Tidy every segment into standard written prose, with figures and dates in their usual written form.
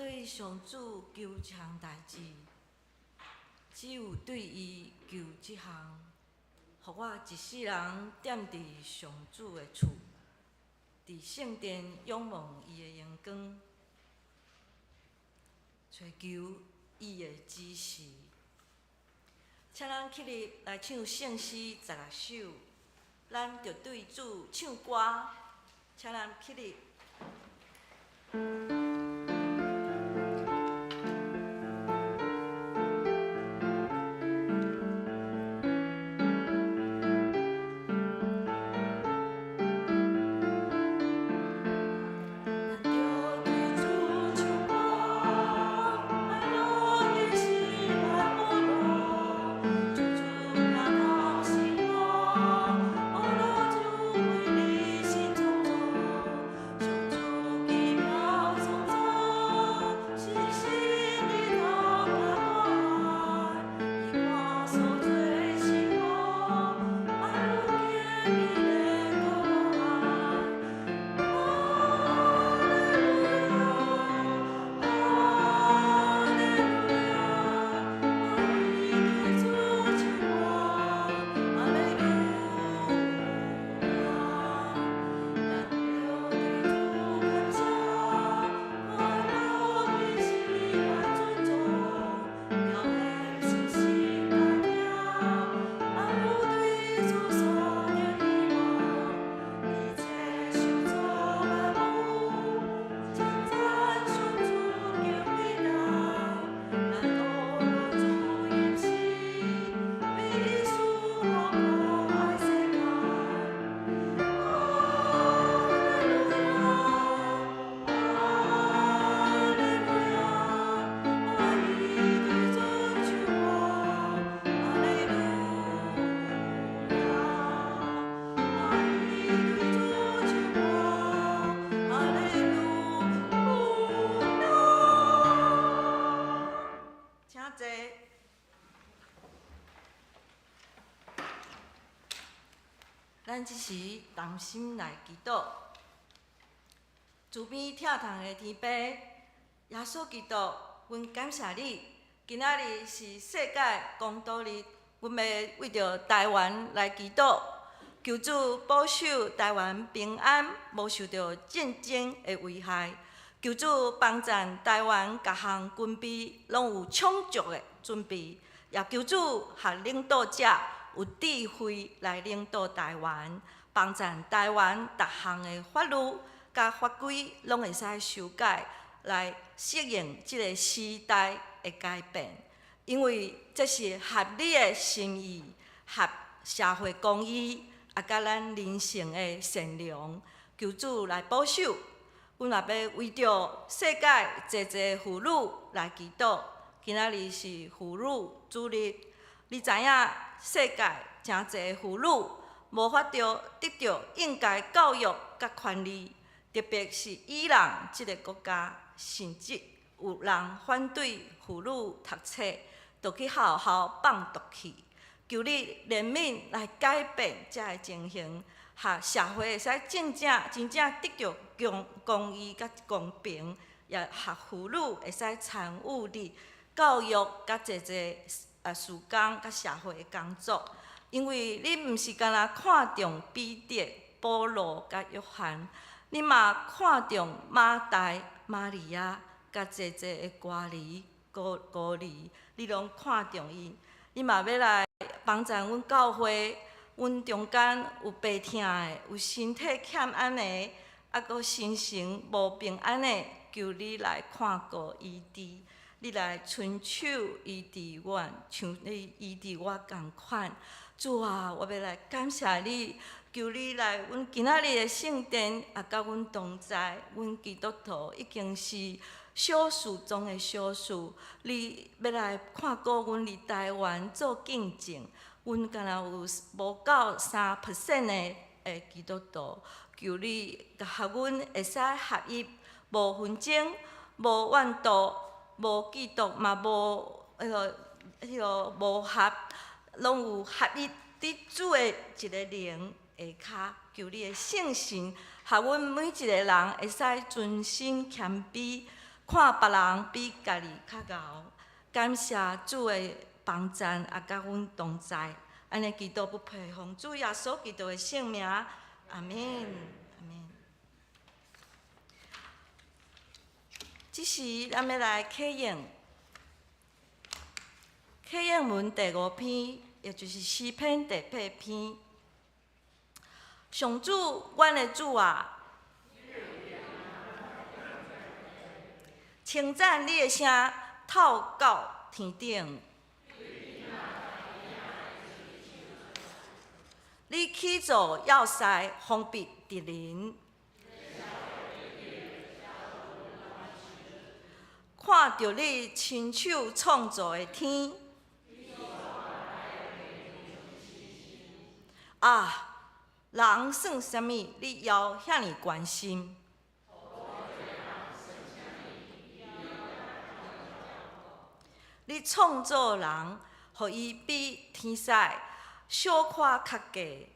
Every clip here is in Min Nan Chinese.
對上主求一項代誌，只有對伊求這項，予我一世人踮佇上主的厝，佇聖殿仰望伊的榮光，揣求伊的指示。請咱起立來唱聖詩16首，咱著對主唱歌，請咱起立。咱著對主唱歌，愛樂耶西來保羅，主主聽到心歌，阿羅主為你心創造，上主奇妙創造，是心裡頭大愛，伊看所做是好，愛有堅美的可愛。哈利路亞，哈利路亞，我願意對主唱歌，哈利路亞。咱著對主感謝，快樂歸是來尊重，妙言信心家聽，萬有對主所著希望，一切受造萬物，稱讚上主極偉大，咱阿羅主應許，為伊賜福可愛世界。哈利路亞，哈利路亞，我願意對主唱歌，哈利路亞，我願意對主唱歌，哈利路亞。請坐。咱這時同心來祈禱，慈悲疼痛的天父，耶穌基督，阮感謝你，今仔日是世界公禱日，阮欲為著台灣來祈禱，求主保守台灣平安，無受著戰爭的危害。求主幫贊台灣各項軍備攏有充足的準備，也求主予領導者有智慧來領導台灣，幫贊台灣逐項的法律佮法規攏會使修改來適應這个時代的改變，因為這是合你的心意，合社會公義，也佮咱人性的善良。求主來保守。阮也欲為著世界濟濟婦女來祈禱。今仔日是婦女主日，你知影世界誠濟婦女無法度得著應該教育佮權利，特別是伊朗這个國家，甚至有人反對婦女讀冊，就去學校放毒氣。求你憐憫來改變這个情形，予社會會使真正真正得著公公義佮公平，也予婦女會使參與佇教育佮濟濟事工佮社會的工作。因為你毋是干焦看重彼得、保羅佮約翰，你嘛看重馬大、瑪利亞佮濟濟的孤兒、孤孤兒，你攏看重伊。你嘛欲來幫贊阮教會，阮中間有病疼的，有身體欠安的，猶閣心神無平安的，求你來看顧醫治，你來伸手醫治阮，像你醫治我仝款。主啊，我欲來感謝你，求你來阮今仔日的聖殿，也佮阮同在。阮基督徒已經是少數中的少數，你欲來看顧阮佇台灣做見證，阮敢若有無夠3% 的基督徒，求你予阮會使合一，無紛爭，無怨妒，無嫉妒，嘛無彼個無合，攏有合一佇主的一个靈下跤，求你的聖神，予阮每一个人會使存心謙卑，看別人比家己較𠢕。感謝主的幫贊，也佮阮同在。按呢祈禱不配奉主耶穌基督的聖名，阿們，阿們。這時，咱欲來啟應，啟應文第五篇，也就是詩篇第八篇。上主，阮的主啊，稱讚你的聲透到天頂。你起造要塞，封閉敵人。看著你親手創造的天，啊，人算啥物？你猶遐爾關心？你創造人，予伊比天使小可較低。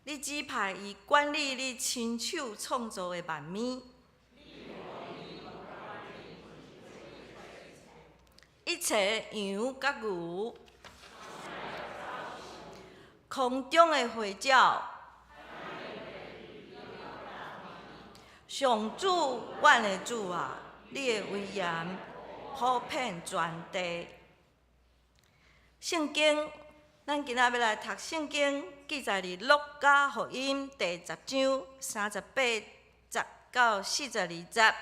你指派伊管理你親手創造的萬物，一切羊佮牛，空中的飛鳥，上主，阮的主啊，你的威嚴普遍全地。聖經，咱今仔欲來讀聖經，記載佇路加福音第十章38節到42節。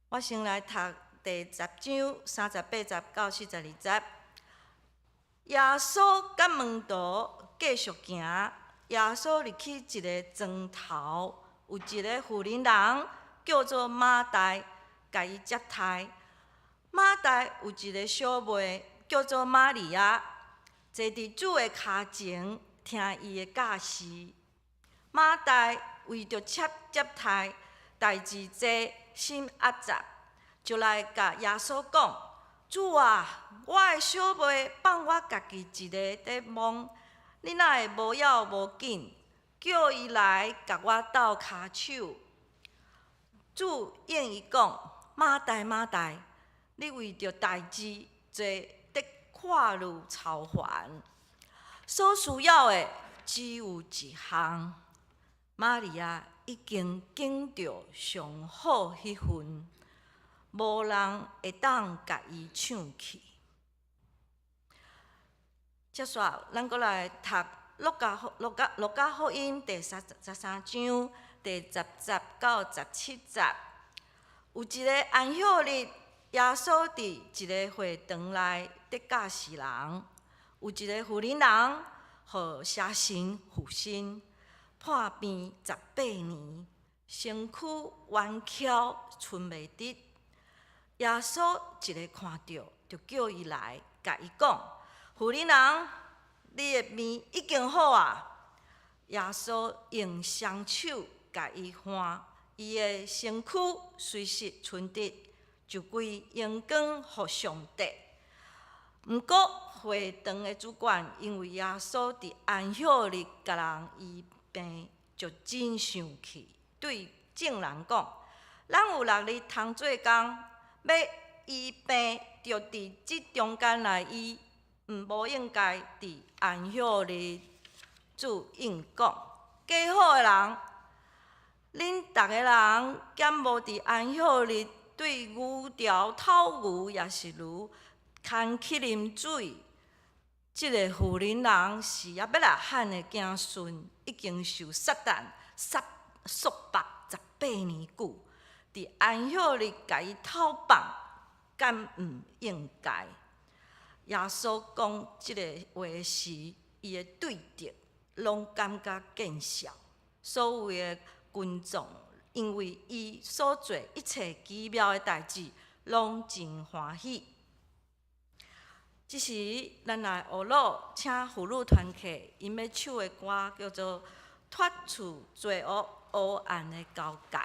我先來讀第十章三十八節到四十二節。耶穌佮門徒繼續行，耶穌入去一个莊頭，有一个婦人人叫做馬大，共伊接待。馬大有一个小妹叫做瑪利亞，坐佇主的跤前聽伊的教示。馬大為著接接待，代誌濟，心壓雜，就來共耶穌講：主啊，我的小妹放我家己一个佇忙，你若會無要無緊，叫伊來共我鬥跤手。主應伊講：馬大，馬大，你為著代誌濟，得掛慮操煩，所需要的只有一項。瑪利亞已經揀著上好彼份，無人會當共伊搶去。接續，咱閣來讀路加福音第13章第十節到十七節。有一个安息日，耶穌佇一个會堂內佇教示人，有一个婦人人，予邪神附身，破病18年，身軀彎曲，伸袂直。耶穌一个看著，就叫伊來，共伊講：婦人人，你的病已經好啊！耶穌用雙手共伊按，伊的身軀隨時伸直，就歸榮光予上帝。毋過會堂的主管因為耶穌佇安息日共人醫病，就真生氣，對眾人講：咱有六日通做工，欲醫病，著佇這中間來醫，毋無應該佇安息日。主應講：假好的人，恁逐个人敢無佇安息日對牛槽討牛，抑是驢牽去啉水？這个婦人人是亞伯拉罕的子孫，已經受撒旦束束縛十八年久，佇安息日共伊透放，敢毋應該？耶穌講這个話時，伊的對敵攏感覺見笑，所有的群眾因為伊所做一切奇妙的代誌，攏真歡喜。這時，咱來學魯請婦女團契，𪜶欲唱的歌叫做《脫除罪惡黑暗的交界》。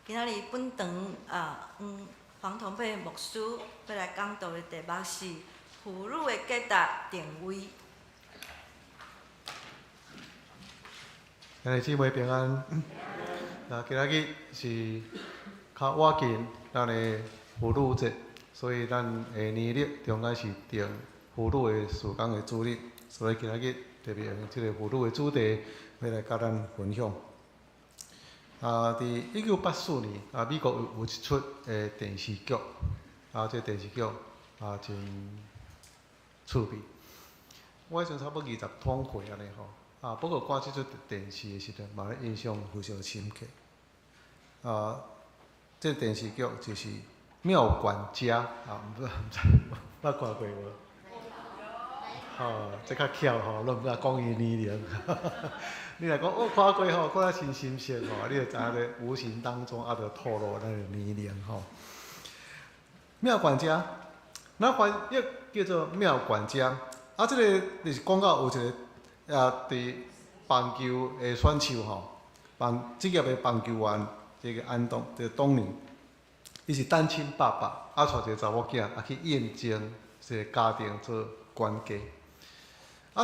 今仔日本堂啊，黃同佩牧師欲來講道的題目是婦女的價值定位。兄弟姊妹平安。那今仔日是較倚近咱的婦女節，所以咱的年曆中間是定婦女的事工的主日，所以今仔日特別用這个婦女的主題，欲來佮咱分享。佇1984年，美國有一齣的電視劇，這個電視劇真趣味。我彼陣差不多20通歲按呢吼，不過看這齣電視的時陣，嘛咧印象非常深刻。這個電視劇就是《妙管家》，毋知捌看過無？吼，這較巧吼，攏毋敢講伊年齡。你若講我看過吼，看得真深色吼，你就知影咧，無形當中啊，就透露咱的年齡吼。妙管家，咱翻譯叫做妙管家，這个就是講到有一个佇棒球的選手吼，職業的棒球員，這个安東，這个東尼，伊是單親爸爸，帶一个查某囝，去應徵一个家庭做管家。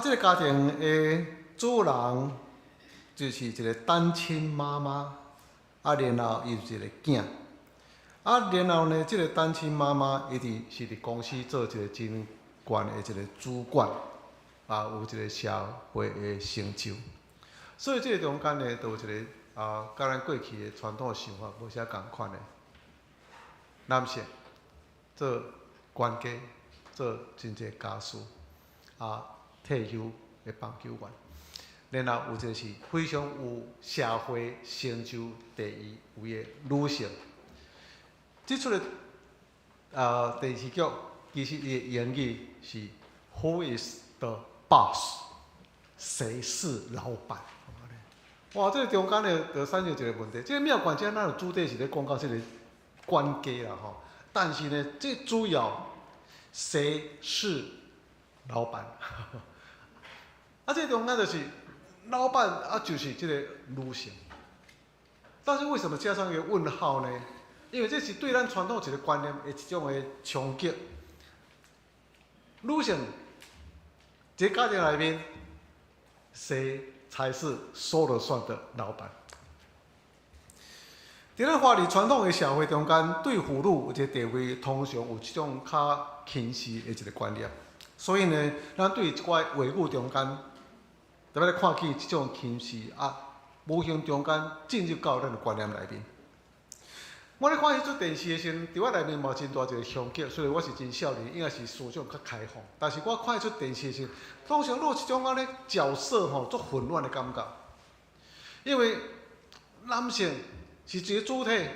這个家庭的主人就是一个單親媽媽，然後伊有一个囝。然後呢，這个單親媽媽伊佇公司做一个真懸的一个主管，有一个社會的成就。所以這个中間呢，就有一个佮咱過去的傳統的想法無啥仝款的。男性做管家，做真濟家事，退休的棒球員，然後有一个是非常有社會成就地位的女性。這齣的電視劇其實伊的英語是 Who is the boss？誰是老闆？哇！這个中間呢，就產生一个問題。這个妙管家咱的主題是咧講到這个管家啦吼，但是呢，這主要誰是老闆？這中間就是老闆就是這个女性。但是為什麼加上一個問號呢？因為這是對咱傳統一个觀念的一種的衝擊。女性，這個家庭內面，誰才是說了算的老闆？佇咱華人傳統的社會中間，對婦女有一個地位，通常有這種較輕視的一个觀念。所以呢，咱對一寡話語中間，特別咧看起這種輕視，無形中間進入到咱的觀念內面。我咧看彼齣電視的時陣，佇我內面嘛真大一个衝擊。雖然我是真少年，應該是思想較開放，但是我看彼齣電視的時陣，當時攏有一種按呢角色吼，足混亂的感覺。因為男性是一个主體，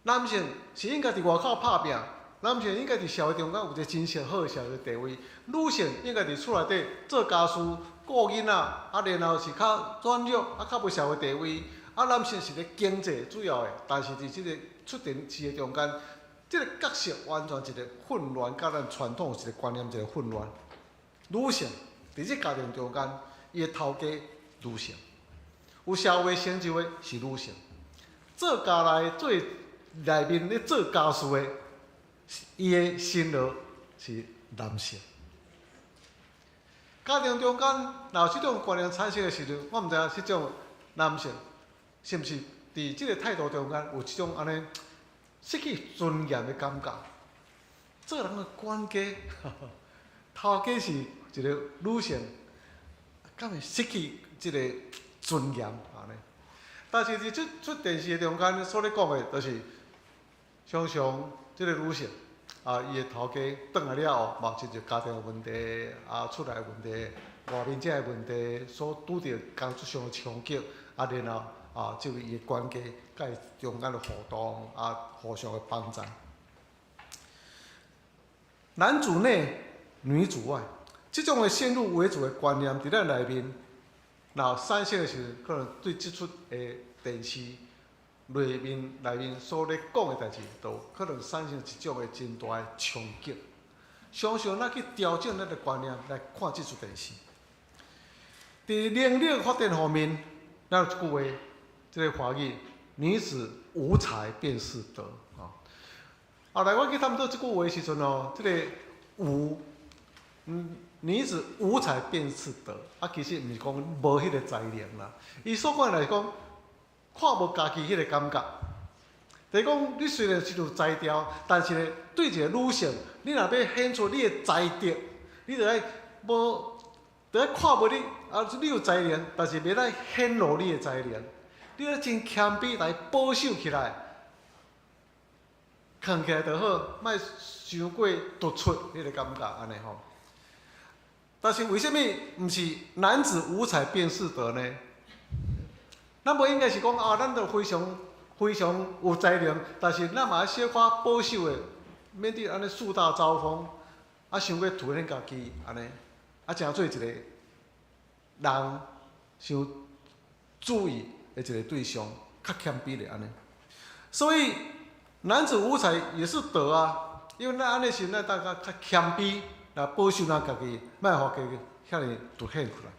男性是應該佇外口拍拼，男性應該佇社會中間有一個真顯好的社會地位，女性應該佇厝內底做家事、顧囡仔，然後是較軟弱，較無社會地位。男性是咧經濟主要的，但是佇這个出電視的中間，這个角色完全一個混亂，佮咱傳統一個觀念一個混亂。女性佇這家庭中間，伊的頭家女性，有社會成就的是女性，做家內做內面咧做家事的，伊的辛勞是男性。家庭中間，若有這種觀念產生的時陣，我毋知影這種男性是毋是佇這个態度中間有這種按呢失去尊嚴的感覺？做人的管家，頭家是一个女性，敢會失去這个尊嚴按呢？但是佇這齣電視的中間所咧講的，就是常常這个女性，伊的頭家轉來了後，嘛親像家庭的問題，厝內的問題，外面這个問題，所拄著工作上的衝擊，然後這位伊的管家佮伊中間的互動，互相的幫助。男主內，女主外，這種的先入為主的觀念，佇咱內面，若產生的時陣，可能對這齣的電視內面所咧講的代誌，都可能產生一種的真大的衝擊。常常咱去調整咱的觀念來看這齣電視。佇能力發展方面，咱有一句話，這个華語：女子無才便是德啊。後來我去探討這句話的時陣哦，這个無，女子無才便是德，啊，其實毋是講無彼个才能啦。伊所講的來講，看無家己彼个感覺。就是講，你雖然是有才調，但是呢，對一個女性，你若欲顯出你的才德，你就愛無，就愛看無你啊，你有才能，但是袂使顯露你的才能，你愛真謙卑來保守起來，藏起來就好，莫傷過突出彼个感覺按呢吼。但是為啥物毋是男子無才便是德呢？咱無應該是講啊，咱都非常非常有才能，但是咱嘛愛小可保守的，免得按呢樹大招風，啊，傷過凸顯家己按呢，啊，成做一個人傷注意的一個對象，較謙卑的按呢。所以男子無才也是德啊，因為咱按呢時，咱大家較謙卑，來保守咱家己，莫予家己遐爾凸顯出來。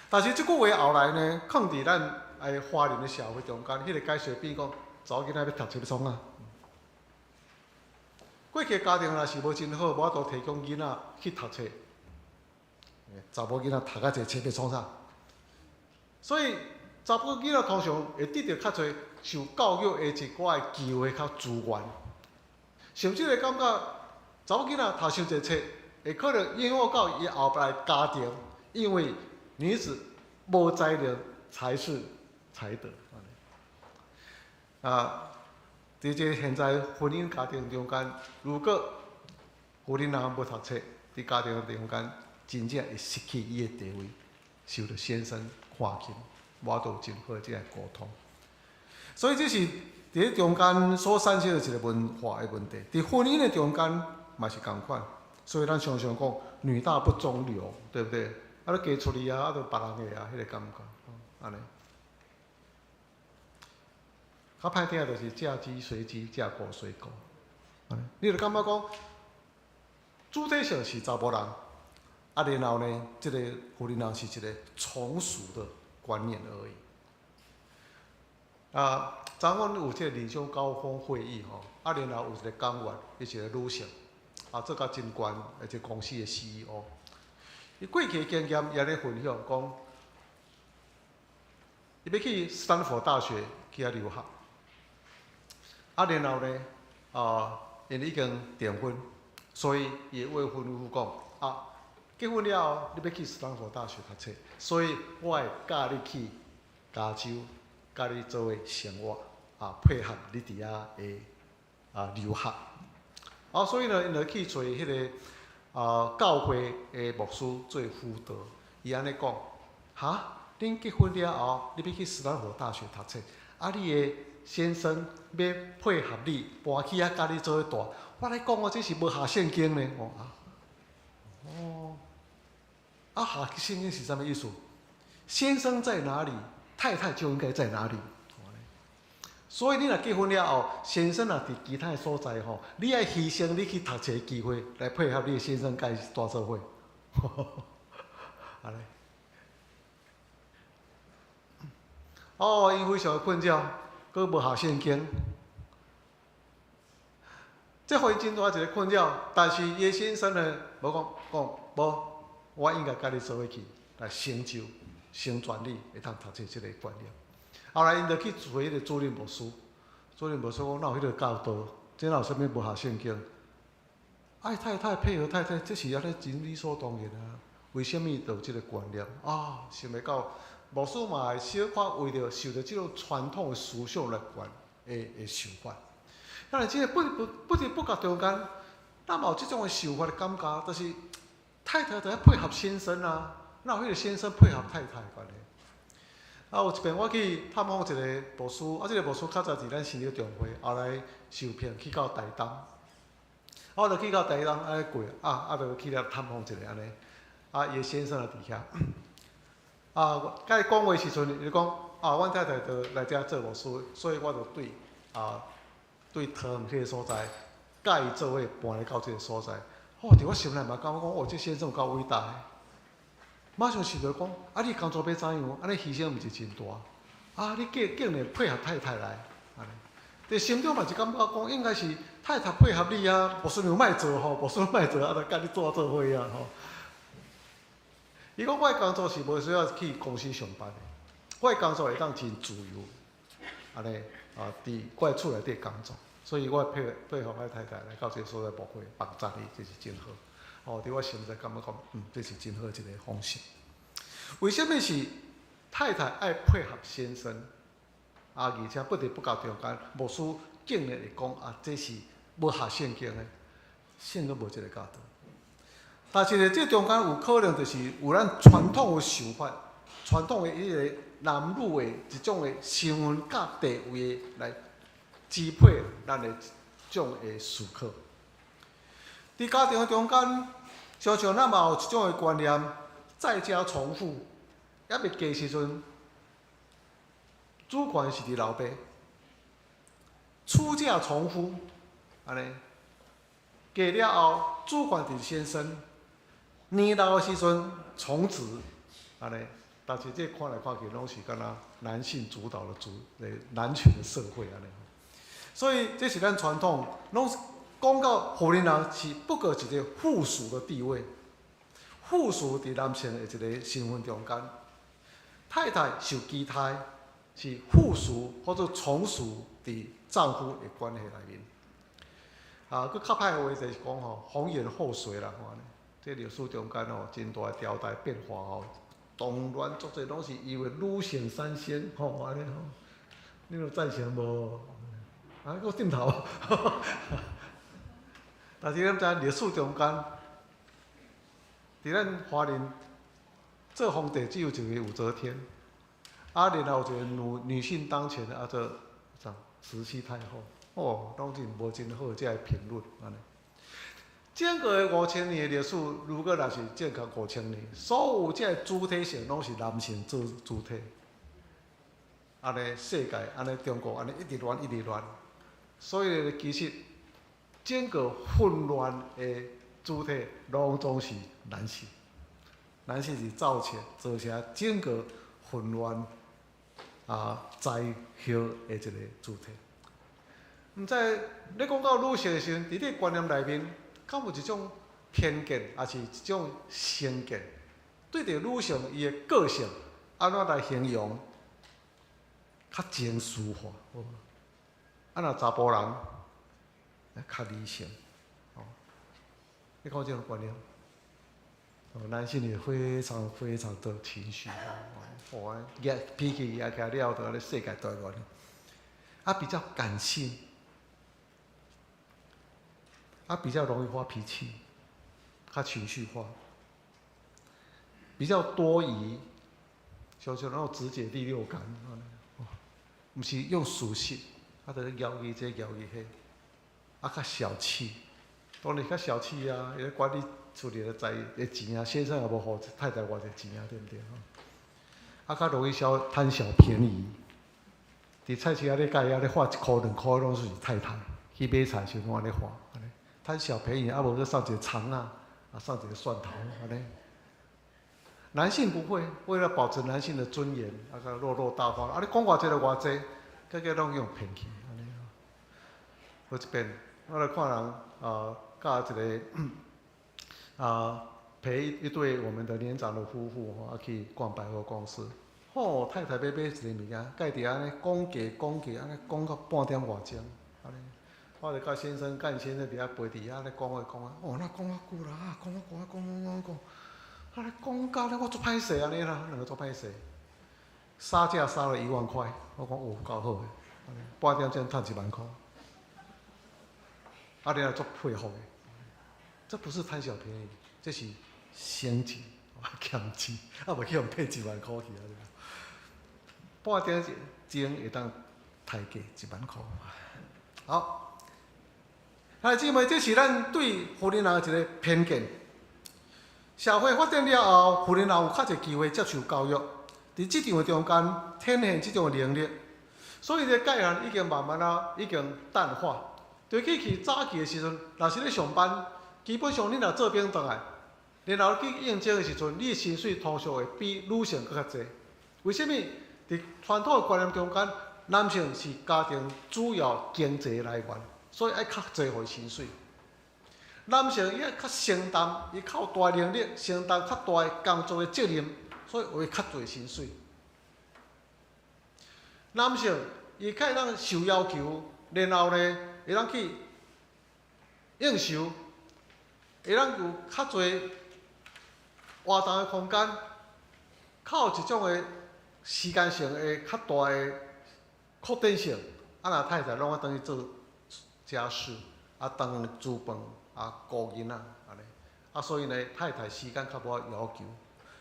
但是這句話後來呢，放佇咱的華人的社會中間，彼个解釋變講，查某囡仔欲讀冊欲創啥？過去家庭若是無真好，無法度提供囡仔去讀冊，查某囡仔讀較濟冊欲創啥？所以查某囡仔通常會得著較濟受教育的一寡的機會較資源，甚至會感覺查某囡仔讀傷濟冊，會可能影響到伊後擺家庭，因為女子無才能才是才德。啊，佇這現在婚姻家庭中間，如果婦人若無讀冊，佇家庭中間真正會失去伊的地位，受著先生看輕，無法度真好這个溝通。所以這是佇咧中間所產生的一個文化的問題。佇婚姻的中間嘛是仝款，所以咱常常講女大不中留，對不對？啊，你嫁出去啊，啊，就別人的啊，彼个感覺，按呢。較歹聽就是嫁雞隨雞，嫁狗隨狗。你就感覺講，主體上是查某人，啊，然後呢，這个婦人人是一個從屬的觀念而已。啊，昨昏有這个領袖高峰會議吼，啊，然後有一個講員，伊是一個女性，啊，做甲真懸，一個公司的 CEO。伊過去的經驗，伊按呢分享講，伊欲去斯坦福大學去遐留學。啊，然後呢，啊，𪜶已經訂婚，所以伊的未婚夫講，啊，結婚了後，你欲去斯坦福大學讀冊，所以我會佮你去加州，佮你做伙生活，啊，配合你佇遐的啊留學。啊，所以呢，𪜶就去揣彼个啊教會的牧師做輔導。伊按呢講，哈，恁結婚了後，你欲去斯坦福大學讀冊，啊，你的先生欲配合你搬去遐佮你做伙住，我來講哦，這是無合聖經呢。哦啊，哦，啊合聖經是啥物意思？先生在哪裡，太太就應該在哪裡。所以你若結婚了後，先生若佇其他的所在吼，你愛犧牲你去讀冊的機會，來配合你的先生佮伊住做伙。按呢。哦，𪜶非常的困擾，閣無合聖經，這予伊真大一个困擾。但是伊的先生呢，無講講無，我應該佮你做伙去來成就、成全你會當讀冊這个觀念。後來𪜶就去揣彼个主任牧師，主任牧師講：哪有彼个教導？這哪有啥物無合聖經？愛太太配合太太，這是按呢真理所當然啊。為啥物就有這个觀念？啊，想袂到牧師嘛會小可為著受著這種傳統的思想來管的的想法。當然，這个不不不知不覺中間，咱嘛有這種的想法的感覺，就是太太就愛配合先生啊，哪有彼个先生配合太太的關係？啊，有一遍我去探訪一个牧師，啊，這个牧師較早佇咱新竹中會，後來受聘去到台東，啊，我就去到台東按呢過，啊啊，就去了探訪一下按呢，啊，伊的先生也佇遐，啊，佮伊講話時陣，伊就講，啊，阮太太就來遮做牧師，所以我就對啊，對桃園彼个所在，佮伊做伙搬來到這个所在。哦，佇我心內嘛感覺講，哦，這先生有夠偉大的。馬上想著講，啊，你工作欲怎樣？按呢犧牲毋是真大？啊，你竟竟然配合太太來，按呢。佇心中嘛是感覺講應該是太太配合你啊，牧師娘莫做吼，牧師莫做啊，就佮你做做伙啊吼。伊講我的工作是無需要去公司上班的，我的工作會當真自由，按呢啊，佇我的厝內底工作，所以我配配合我太太來到這個所在牧會幫助伊，這是真好。哦，佇我心內感覺講，這是真好一個方式。為啥物是太太愛配合先生？啊，而且不得不教中間，牧師竟然會講啊，這是無合聖經的，聖經無這個教導。但是呢，這中間有可能就是有咱傳統的想法，傳統的彼個男女的一種的身份佮地位來支配咱的這種的思考。佇家庭的中間，常常咱嘛有一種的觀念，在家從父，猶未嫁時陣，主權是佇老爸，出嫁從夫，按呢，嫁了後，主權佇先生，年老的時陣從子，按呢，但是這看來看去，攏是敢若男性主導的主的男權的社會按呢。所以這是咱傳統，攏講到婦人人是不過一個附屬的地位，附屬佇男性的一個身份中間，太太受期待是附屬或者從屬佇丈夫的關係內面。啊，閣較歹的話就是講吼，紅顏禍水啦，吼，這歷史中間吼，真大的朝代變化吼，動亂足濟攏是因為女性三先吼，按呢吼，你有贊成無？啊，閣點頭。但是咱知歷史中間，佇咱華人做皇帝只有一個武則天，啊，然後有一個女性當權啊，做啥慈禧太后，哦，攏是無真好這个評論按呢。整個的5000年的歷史，如果若是正確五千年，所有這个主體性攏是男性做主體。按呢世界，按呢中國，按呢一直亂，一直亂。所以其實整個混亂的主體，攏總是男性。男性是造成整個混亂啊災禍的一個主體。毋知你講到女性的時陣，佇你觀念內面，敢有一種偏見，抑是一種成見？對著女性伊的個性，按怎來形容？較情緒化，啊若查埔人較理性，哦，你看這種觀念，哦，男性也非常非常的情緒化，哦，惹脾氣惹起來了，就按呢世界大亂。啊，比較感性，啊，比較容易發脾氣，較情緒化，比較多疑，像像那種直覺第六感，毋是用事實，啊，就咧猶豫這猶豫彼，啊，較小氣，當然較小氣啊，伊咧管理厝裡的財的錢啊，先生也無予太太偌濟錢啊，對毋對？啊，較容易小貪小便宜。佇菜市仔咧共伊按呢劃一箍兩箍，攏是太太去買菜時攏按呢劃，貪小便宜，啊無閣送一個蔥仔，啊送一個蒜頭，按呢。男性不會，為了保持男性的尊嚴，啊，較落落大方。啊，你講偌濟就偌濟，結果攏用騙去，按呢。我這邊我來看人啊，佮一個啊陪一對我們的年長的夫婦吼，啊去逛百貨公司。吼，太太欲買一个物件，佮伊佇按呢講價講價，按呢講到半點外鐘，按呢。我就佮先生、佮𪜶先生佇遐陪佇遐咧講話講啊，哦，哪講遐久啦，啊，講啊講啊講講講講，啊咧講甲咧我足歹勢按呢啦，兩个足歹勢，殺價殺了1萬塊，我講哦夠好的，半點鐘趁1萬箍，啊，你也足佩服的，這不是貪小便宜，這是省錢、儉錢，啊，無去予騙一萬箍去啊！半點鐘會當刣價一萬箍。好，兄弟姊妹，這是咱對婦人的一個偏見。社會發展了後，婦人有較濟機會接受教育，佇職場的中間展現這種能力，所以這界限已經慢慢啊已經淡化。對起去早期的時陣，若是咧上班，基本上你若做兵轉來，然後去應徵的時陣，你的薪水通常會比女性閣較濟。為啥物？佇傳統的觀念中間，男性是家庭主要經濟來源，所以愛較濟予伊薪水。男性伊愛較承擔，伊較有大能力承擔較大的工作的責任，所以予伊較濟薪水。男性伊較會當受要求，然後呢，會當去應酬，會當有較濟活動的空間，較有一種的時間性的較大的擴展性。啊，若太太攏愛轉去做家事，啊，當煮飯，啊，顧囡仔，按呢。啊，所以呢，太太時間較無要求，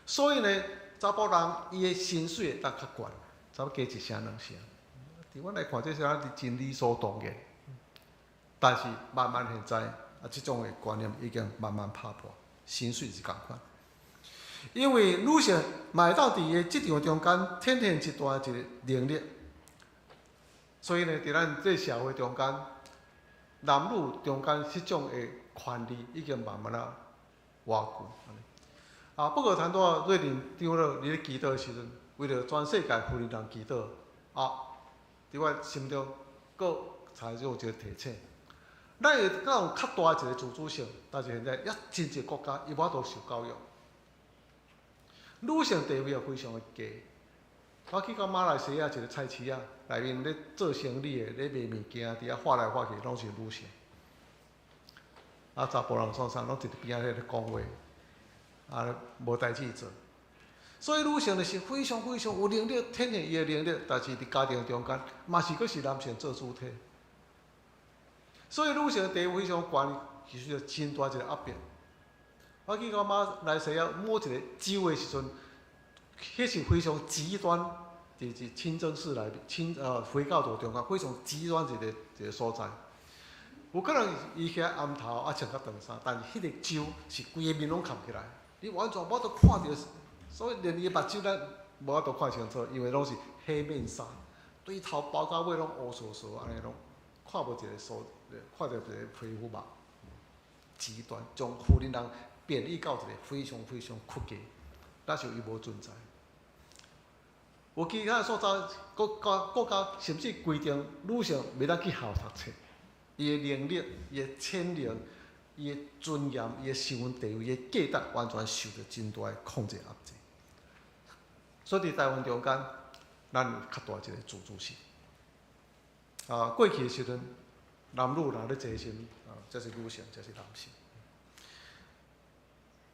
所以呢，查埔人伊的薪水會當較懸，差不多加一成兩成。佇阮來看，這是咱真理所當然。但是慢慢現在，啊，這種的觀念已經慢慢打破，薪水是仝款。因為女性嘛會當佇伊的職場中間展現一大一個能力，所以呢，佇咱這個社會中間，男女中間這種的權利已經慢慢仔瓦解。啊，不過談到瑞林長老佇咧祈禱的時陣，為著全世界婦女人祈禱，啊，佇我心中閣產生一個提醒。咱會當有較大一個自主性，但是現在猶真濟國家伊無法度受教育，女性地位也非常的低。我去到馬來西亞一個菜市仔內面咧做生意的，咧賣物件，佇遐畫來畫去，攏是女性。啊，查埔人創啥，攏佇邊仔咧講話，啊，無代誌做。所以女性就是非常非常有能力，展現伊的能力，但是佇家庭中間，嘛是閣是男性做主體。所以女性的地位非常懸，其實真大一個壓迫。我去到馬來西亞某一個州的時陣，彼是非常極端，佇清真寺內面，回教徒中間非常極端一個一個所在。有可能伊遐暗頭啊穿較長衫，但是彼個州是規个面攏崁起來，你完全無法度看著，所以連伊目睭咱無法度看清楚，因為攏是黑面紗，對頭包到尾攏烏趖趖按呢攏看無一个所，看著一个皮膚肉，極端將婦人人貶抑到一個非常非常屈格，那是伊無存在。有其他所在國家國家甚至規定女性袂當去學校讀冊，伊的能力、伊的潛能、伊的尊嚴、伊的身份地位、伊的價值，完全受著真大的控制壓制。所以佇台灣中間，咱有較大一個自主性。啊，過去的時陣，男女若咧齊心，啊，這是女性，這是男性，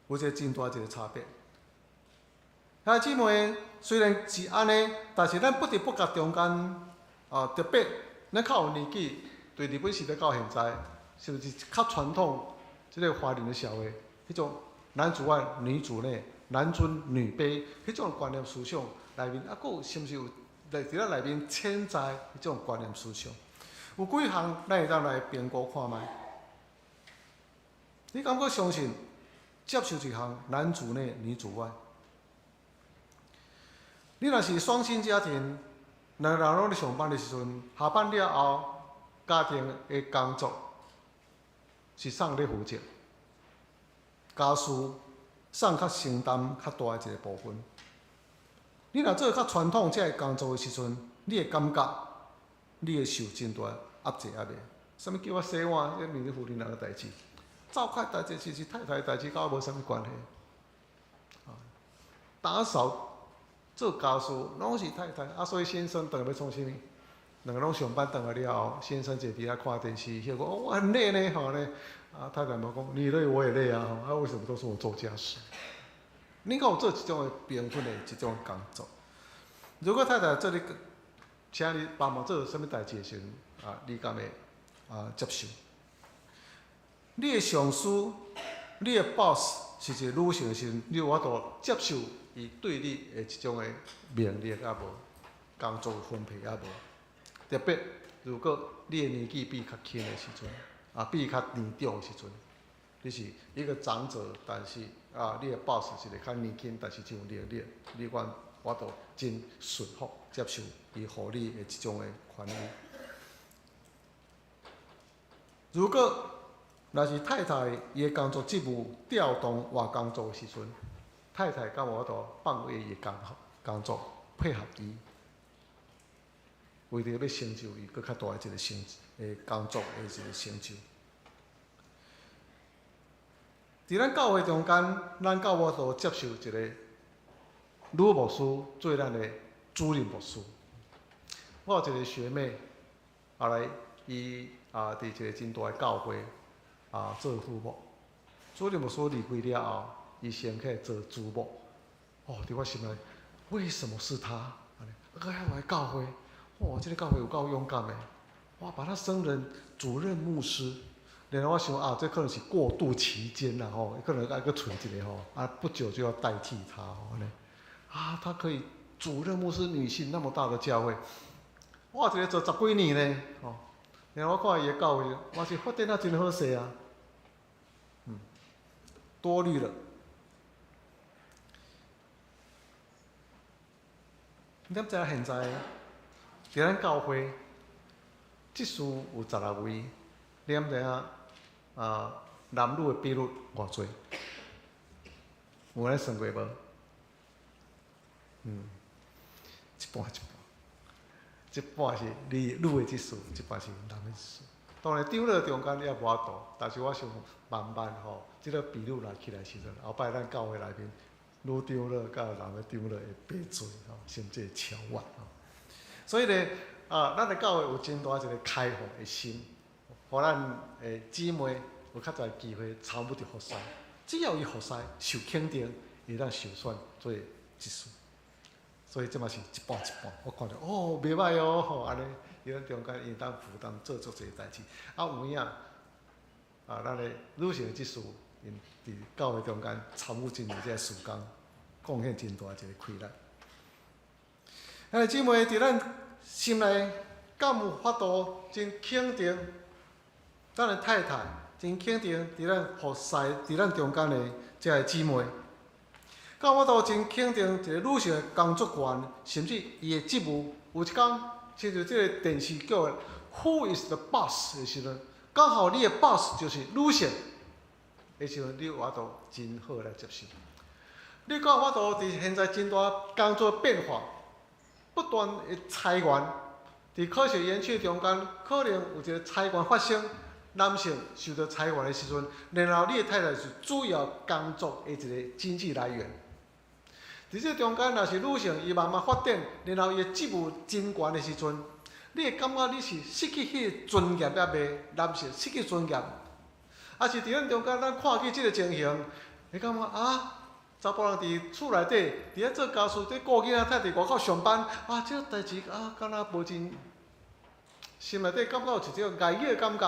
有一個真大一個差別。兄弟姊妹，雖然是按呢，但是咱不知不覺中間，啊，特別咱較有年紀，對日本時代到現在，是毋是較傳統？這个華人的社會，彼種男主外女主內，男尊女卑，彼種觀念思想內面，啊，閣有是毋是有佇咱內面潛在彼種觀念思想？有幾項咱會當來評估看覓？你敢閣相信接受一項男主內女主外？你若是雙薪家庭，兩个人攏咧上班的時陣，下班了後，家庭的工作是誰咧負責？家事誰較承擔較大的一個部分？你若做較傳統這个工作的時陣，你會感覺你會受真大壓制壓力。啥物叫我洗碗？這毋是婦人的代誌。灶跤代誌是太太的代誌，佮我無啥物關係。打掃、做家事攏是太太，啊，所以先生轉來欲創啥物？兩个攏上班轉來了後，先生坐佇遐看電視，歇講哦，我很累呢，吼呢。啊，太太嘛講，你累我也累啊，啊，為什麼都是我做家事？你敢有做這種的平分的這種工作？如果太太做你，請你幫忙做啥物代誌的時陣，啊，你敢會啊接受？你的上司、你的 boss 是一个女性的時陣，你有法度接受伊對你的這種的命令抑無？工作分配抑無？特別如果你的年紀比伊較輕的時陣，啊，比伊較年長的時陣，你是一個長者，但是啊，你的 boss 是一個較年輕，但是真有能力，你有法度真順服接受伊予你的這種的權威。如果若是太太伊的工作職務調動換工作的時陣，太太敢有法度放下伊的工作，配合伊？為著欲成就伊閣較大的一个成的工作的一个成就。佇咱教會中間，咱敢有法度接受一个女牧師做咱的主任牧師。我有一个學妹，後來伊啊佇一个真大的教會啊做副牧，主任牧師離開了後，伊先起來做主牧。哦，佇我心內，為什麼是他？閣遐來教會，哇，這个教會有夠勇敢的，哇，把他升任主任牧師。然後我想啊，這可能是過渡期間啦吼，可能愛閣揣一個吼，啊，不久就要代替他吼按呢。啊，他可以主任牧師女性那麼大的教會，我一个做十幾年呢，吼。然後我看伊的教會，嘛是發展啊真好勢啊，多慮了。你敢知影現在，佇咱教會，執事有16位，你敢知影？啊，男女的比率偌濟？有按呢算過無？一半一半，一半是女女的執事，一半是男的執事。當然長老中間也無法度，但是我想慢慢吼，這个比率來起來時陣，後擺咱教會內面女長老佮男的長老會比濟吼，甚至會超越吼。所以咧，啊，咱的教會有真大一个開放的心，予咱的姊妹有較濟機會參與佇服侍。只要伊服侍受肯定，會當受選做執事。所以這嘛是一半一半，我看著哦，袂䆀哦，吼，按呢，伊咱中間會當負擔做足濟代誌。啊，有影啊，咱的女性執事，𪜶佇教會中間參與真濟這个事工，貢獻真大一个氣力。兄弟姊妹，佇咱心內敢有法度真肯定，咱的太太真肯定佇咱服侍佇咱中間的這个姊妹，敢有法度真肯定一个女性的工作權，甚至伊的職務，有一工親像這个電視劇的 Who is the boss 的時陣，剛好你的 boss 就是女性的時陣，你有法度真好來接受。你敢有法度佇現在真大工作變化，不斷的裁員，佇科學園區中間，可能有一个裁員發生，男性受到裁員的時陣，然後你的太太是主要工作的一个經濟來源。佇這中間，若是女性伊慢慢發展，然後伊的職務真懸的時陣，你會感覺你是失去彼个尊嚴抑袂？男性失去尊嚴，抑是佇咱中間，咱看見這个情形，會感覺啊，查埔人佇厝內底，佇咧做家事，佇顧囡仔，太佇外口上班，啊，這个代誌啊，敢若無真，心內底感覺有一種礙耳的感覺。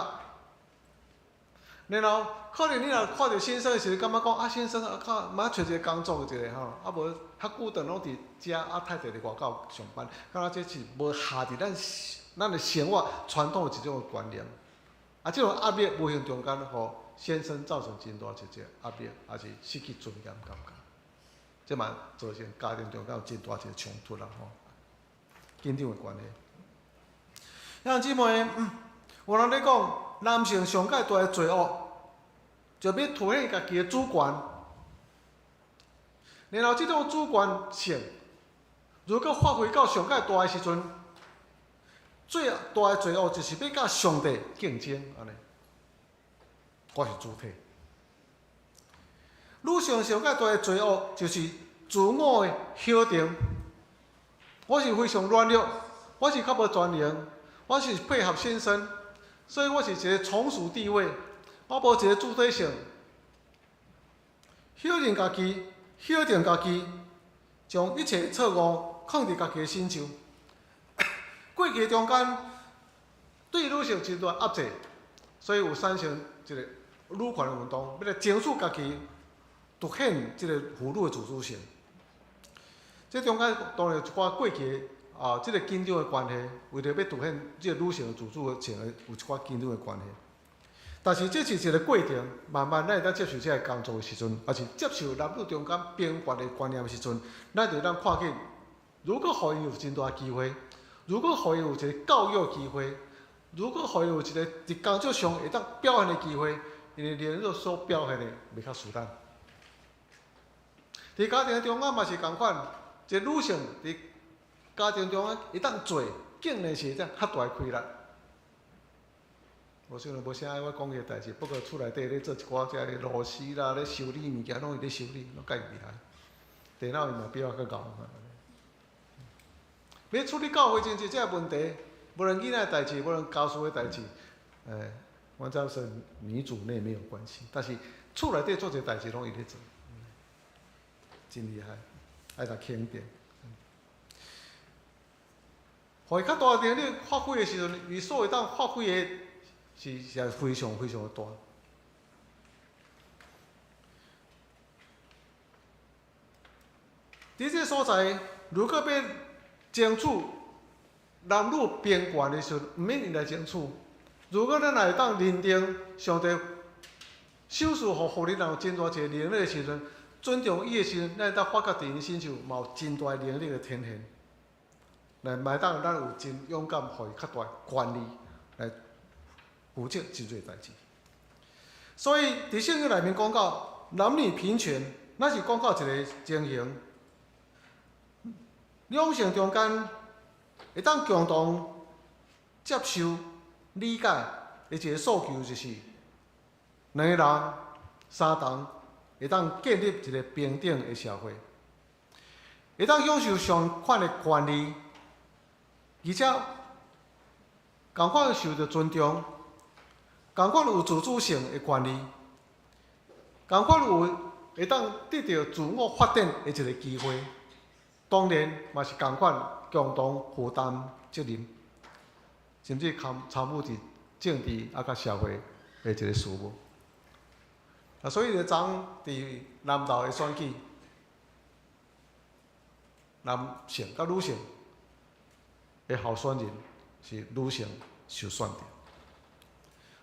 然後可能你若看著先生的時陣，感覺講啊，先生啊，較嘛揣一个工作一下吼，啊無較久頓攏佇遮，啊太太佇外口上班，敢若這是無合佇咱咱的生活傳統的一種觀念。啊，這種壓力無形中間，予先生造成真大一個壓力，也是失去尊嚴感覺。這嘛造成家庭中間有真大一個衝突啦吼，緊張的關係。兄弟姊妹，有人咧講，男性上蓋大的罪惡，就欲凸顯家己的主權。然後這種主權性，如果發揮到上蓋大的時陣，最大的罪惡就是欲佮上帝競爭，按呢。我是主體。女性上蓋大的罪惡就是自我的否定。我是非常軟弱，我是較無全能，我是配合先生，所以我是一个從屬地位，我無一个主體性。否認家己，否定家己，將一切錯誤囥佇家己的身上。過去中間對女性真大壓制，所以有產生一个女權的運動，欲來爭取家己，凸顯這个婦女的自主性。這中間當然有一寡過去啊，這个緊張的關係，為著欲凸顯這个女性的自主性的，有一寡緊張的關係。但是這是一个過程，慢慢咱會當接受這个工作的時陣，抑是接受男女中間平權的觀念的時陣，咱就當看見，如果予𪜶有真大機會，如果予𪜶有一个教育機會，如果予𪜶有一个佇工作上會當表現的機會，因為能力所表現的袂較輸咱。佇家庭中間嘛是仝款，一个女性佇家庭中間會當做，竟然是这較大的氣力。無想無啥愛我講伊的代誌，不過厝內底咧做一寡這个螺絲啦，咧修理物件，攏伊咧修理，攏佮伊厲害。電腦伊嘛比我較𠢕。欲處理教會政治這个問題，無論囡仔的代誌，無論家事的代誌，阮知是女主內沒有關係，但是厝內底做這代誌攏伊咧做，真厲害，愛共肯定。予伊較大能力發揮的時陣，伊所會當發揮的是非常非常的大。佇這個所在，如果欲爭取男女平權的時陣，毋免𪜶來爭取。如果咱若會當認定上帝賞賜予婦人有真大一个能力的時陣，尊重伊的時陣，咱會當發覺佇𪜶身上嘛有真大能力的展現。來，嘛會當咱有真勇敢，予伊較大權利來負責真濟代誌。所以，佇聖經內面講到男女平權，咱是講到一个情形，兩性中間會當共同接受、理解的一个訴求，就是兩个人相同會當建立一个平等的社會，會當享受相款的權利，而且仝款受著尊重，仝款有自主性的權利，仝款有會當得著自我發展的一个機會。當然嘛是仝款共同負擔責任，甚至參參與佇政治啊佮社會的一个事務。啊，所以就昨佇南投的選舉，男性佮女性的候選人是女性受選著。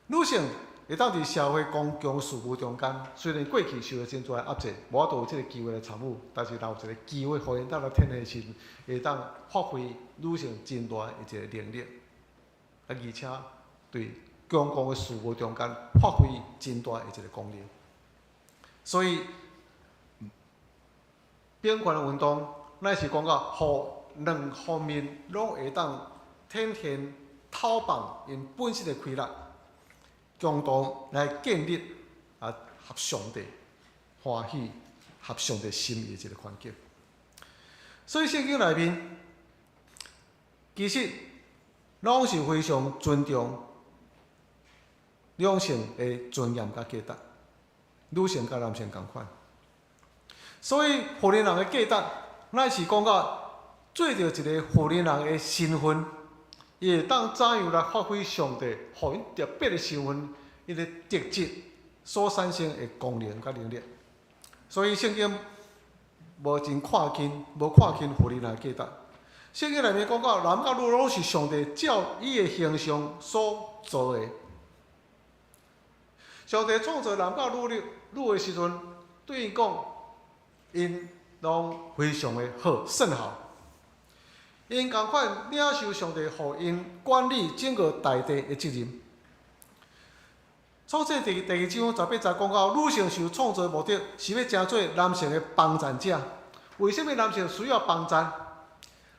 女性會當佇社會公共事務中間，雖然過去受著真濟壓制，無法度有這个機會來參與，但是若有一个機會，予𪜶當來展現時，會當發揮女性真大的一个能力，啊，而且對公共的事務中間發揮真大的一个功能。所以，平權的運動，乃是講到，予兩方面攏會當展現透放𪜶本身的氣力。共同來建立啊，合上帝歡喜、合上帝心意的一个環境。所以聖經內面其實攏是非常尊重兩性的尊嚴佮價值，女性佮男性仝款。所以婦人人的價值，乃是講到做著一个婦人人的身份。伊會當怎樣來發揮上帝予𪜶特別的身份，伊的特質所產生的功能佮能力。所以聖經無真看輕，無看輕婦人的價值。聖經內面講到，男佮女攏是上帝照伊的形象所造的。上帝創造男佮女女的時陣，對𪜶講，𪜶攏非常的好，甚好。𪜶仝款領受上帝予𪜶管理整個大地的責任。創世第第二章十八節講到，女性受創造的目的是欲成做男性的幫贊者。為啥物男性需要幫贊？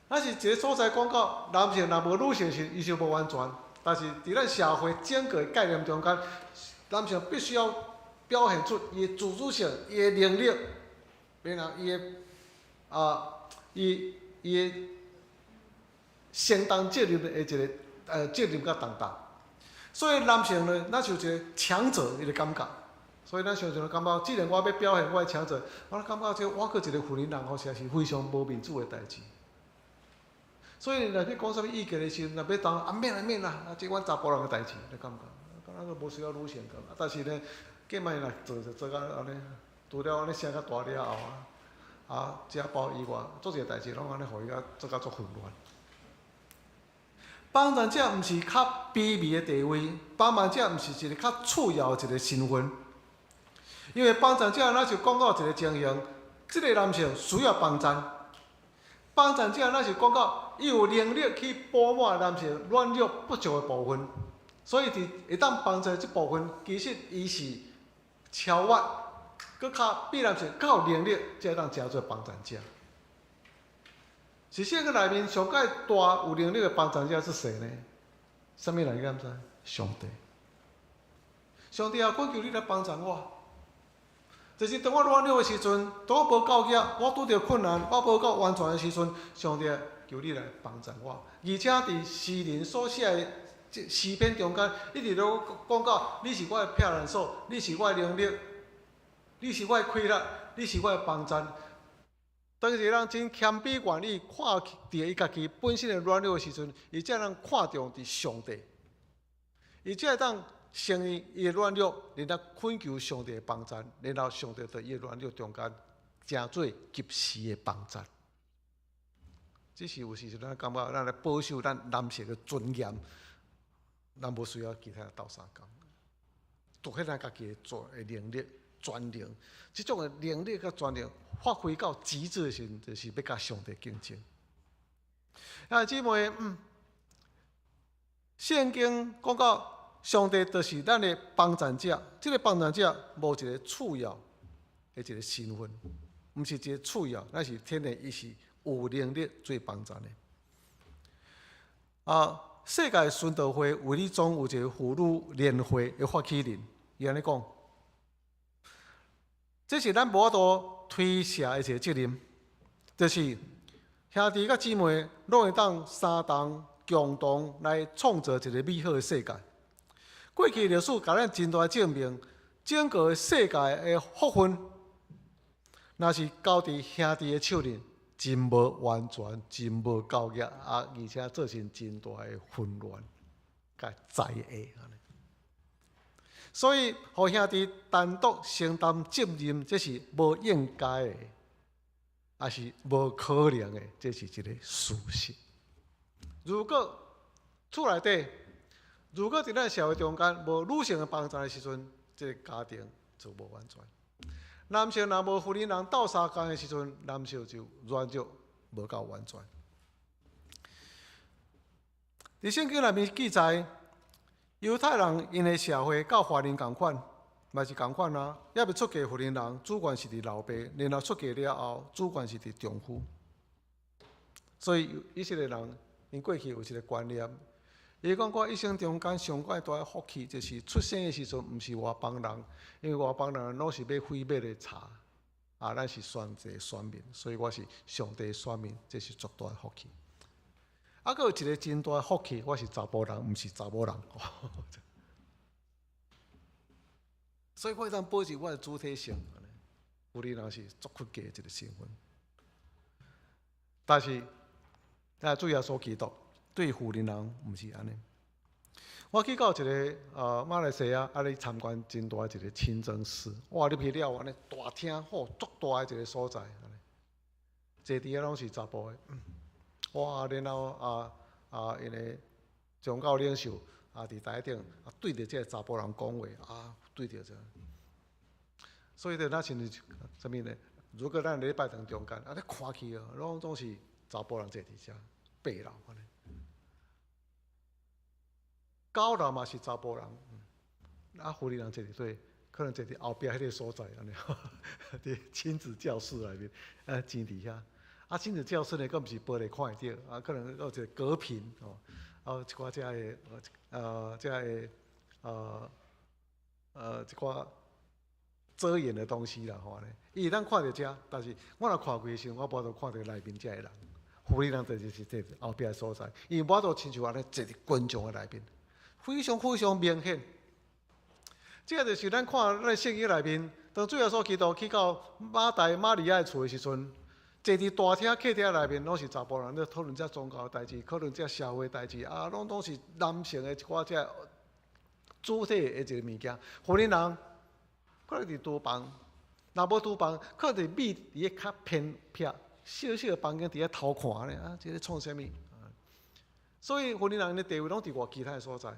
咱是一个所在講到，男性若無女性時，伊就無完全。但是佇咱社會整個概念中間，男性必須要表現出伊的自主性、伊的能力，然後伊的啊，伊伊的。承擔責任的一个責任佮重擔，所以男性呢，咱就有一个強者伊的感覺，所以咱常常感覺，既然我欲表現我的強者，我感覺這我閣一个婦人人吼，實在是非常無面子的代誌。所以若欲講啥物意見的時陣，若欲當啊免啦免啦，啊這阮查埔人的代誌，你感覺，敢若閣無需要女性個，但是呢，計嘛若做就做到按呢，除了按呢聲較大了後啊，啊家暴以外，做一个代誌攏按呢，予伊較做甲足混亂。幫贊者毋是較卑微的地位，幫忙者毋是一个較次要的一个身份。因為幫贊者，咱就講到一个情形，這个男性需要幫贊。幫贊者，咱是講到伊有能力去補滿男性軟弱不足的部分，所以佇會當幫助這部分，其實伊是超越，閣較比男性較有能力，才會當成做幫贊者。是聖經內面上蓋大有能力的幫贊者是誰呢？啥物人你敢知？上帝。上帝啊，懇求你來幫贊我。就是當我軟弱的時陣，當我無夠額，我拄著困難，我無夠完全的時陣，上帝求你來幫贊我。而且佇詩人所寫的這詩篇中間，一直都講到你是我的避難所，你是我的能力，你是我的氣力，你是我的幫贊。當一個人真謙卑，願意看著伊家己本身的軟弱的時陣，伊才能看重佇上帝，伊才會當承認伊的軟弱，然後懇求上帝的幫贊，然後上帝佇伊的軟弱中間，成做及時的幫贊。只是有時陣咱感覺，咱來保守咱男性的尊嚴，咱無需要其他人鬥相共，凸顯咱家己的專的能力、專能，這種的能力佮專能發揮到極致的時陣，就是欲佮上帝競爭。啊，姊妹，聖經講到上帝就是咱的幫贊者，這個幫贊者無一個次要的一個身份，毋是一個次要，乃是天然伊是有能力做幫贊的。啊，世界宣道會衛理宗有一個婦女聯會的發起人，伊按呢講，這是咱無法度推卸的一個責任，就是兄弟佮姊妹攏會當相同共同來創造一個美好的世界。過去歷史共咱真大證明，整個世界的福分，若是交佇兄弟的手裡，真無完全，真無夠額啊！而且造成真大的混亂、佮災厄。所以，予兄弟單獨承擔責任，這是無應該的，也是無可能的，這是一個事實。如果厝內底，如果佇咱社會中間無女性的幫贊的時陣，這個家庭就無完全。男性若無婦人人鬥相共的時陣，男性就軟弱無夠完全。佇聖經內面記載，猶太人𪜶的社會佮華人仝款，嘛是仝款啊。猶未出嫁婦人人，主權是佇老爸，然後出嫁了後，主權是佇丈夫。所以以色列人𪜶過去有一個觀念，伊講我一生中間上蓋大的福氣，就是出生的時陣毋是外邦人，因為外邦人攏是買毀滅的茶，啊，咱是選擇選民，所以我是上帝選民，這是足大的福氣。啊，閣有一個真大的福氣，我是查埔人，毋是查某人。所以我會當保持我的主體性。婦女人是足屈格的一個身份，但是，啊，主耶穌基督對婦人人毋是按呢。我去到一個馬來西亞，啊咧參觀真大一個清真寺，哇！入去了按呢大廳，吼，足大的一個所在，坐佇遐攏是查埔的。哇！然後啊啊，𪜶的宗教領袖啊，佇台頂啊，對著這个查埔人講話啊，對著這，所以就若親像啥物呢？如果咱禮拜堂中間，啊，你看去哦，攏總是查埔人坐佇遮，爬樓按呢。九樓嘛是查埔人，啊，婦女人坐佇佗，可能坐佇後壁彼個所在按呢，佇親子教室內面，啊，擠佇遐。啊，親子教室呢，閣毋是玻璃看會著，啊，可能閣有一個隔屏吼，啊，一寡遮个，遮个，一寡遮掩的東西啦，吼按呢，伊會當看著遮，但是我若看過的時陣，我無法度看著內面遮个人，婦女人就是坐後壁的所在，伊無法度親像按呢坐佇群眾的內面，非常非常明顯。這個就是咱看咱聖經內面，當主耶穌基督去到馬大瑪利亞的厝的時陣，坐佇大廳客廳內面，攏是查埔人咧討論這宗教的代誌，討論這社會代誌，啊，攏總是男性的一寡這主體的一個物件。婦女人可能佇廚房，若無廚房，可能佇匿佇咧較偏僻小小的房間佇遐偷看咧，啊，這咧創啥物？所以婦女人的地位攏佇外其他的所在。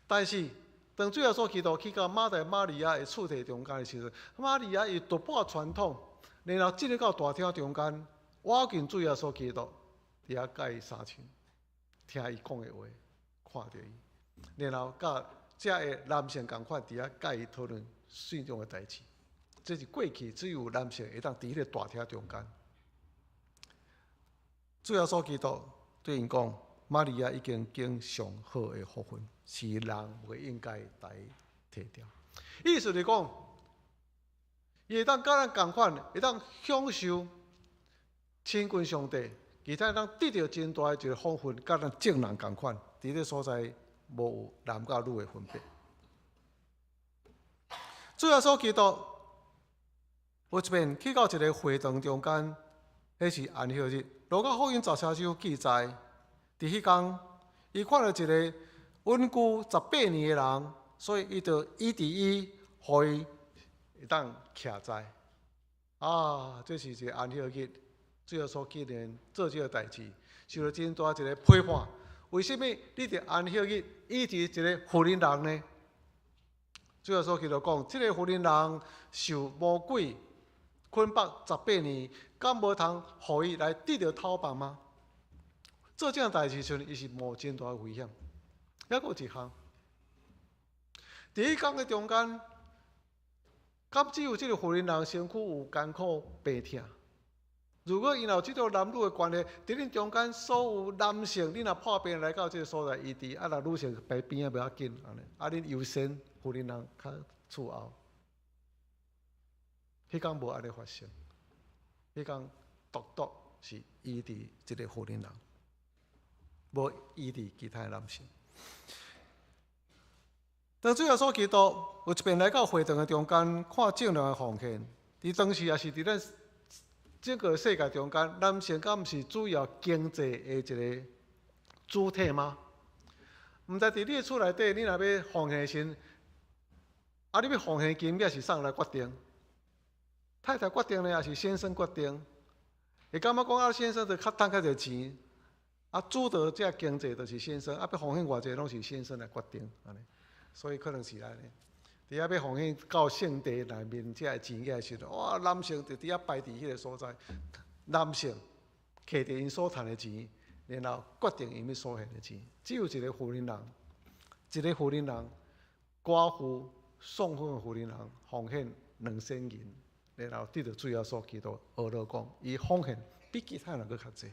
但是當主耶穌基督去到馬大瑪利亞的厝體中間的時陣，瑪利亞伊突破傳統，然後進入到大廳中間，倚近主耶穌基督，佇遐佮伊相親，聽伊講的話，看著伊，然後佮遮个男性仝款佇遐佮伊討論信仰的代誌。這是過去只有男性會當佇彼個大廳中間。主耶穌基督對𪜶講：瑪利亞已經揀上好的福分，是人袂應該來提掉。意思是講，伊會當佮咱仝款，會當享受親近上帝，而且會當得著真大的一個福分，佮咱眾人仝款，佇這所在無有男佮女的分別。主耶穌基督有一遍去到一个會堂中間，彼是安息日。路加福音13章記載，佇彼工，伊看著一个穩固18年的人，所以伊就醫治伊，予伊會當徛在。啊，這是一个安息日，主耶穌竟然做這个代誌，受著真大一个批判。為啥物你佇安息日醫治一个婦人人呢？主耶穌基督講，這个婦人人受魔鬼捆綁十八年，敢無通予伊來得著頭房嗎？做這樣代誌時陣，伊是冒真大的危險。猶閣有一項，佇彼工的中間，敢只有這个婦人人身軀有艱苦病痛？如果𪜶有這種男女的關係，佇恁中間所有男性，恁若破病來到這个所在醫治，啊，若女性排邊仔袂要緊，按呢，啊，恁優先婦人人較次後。彼工無按呢發生，彼工獨獨是醫治這个婦人人，無醫治其他的男性。當主耶穌基督有一遍來到會堂的中間，看眾人的奉獻，佇當時也是佇咱整個世界中間，男性敢毋是主要經濟的一个主體嗎？毋知佇你的厝內底，你若欲奉獻時，啊，你欲奉獻金額是啥人來決定？太太決定呢，抑是先生決定？會感覺講啊，先生就較趁較濟錢，啊，主導這經濟就是先生，啊，欲奉獻偌濟攏是先生來決定，按呢。所以可能是按呢。佇遐欲奉獻到聖地內面這个錢的時陣，哇，男性就佇遐排佇彼个所在，男性摕著𪜶所趁的錢，然後決定𪜶欲所獻的錢。只有一个婦人人，一个婦人人，寡婦喪婚的婦人人奉獻2仙銀，然後得著主耶穌基督呵咾講，伊奉獻比其他人閣較濟。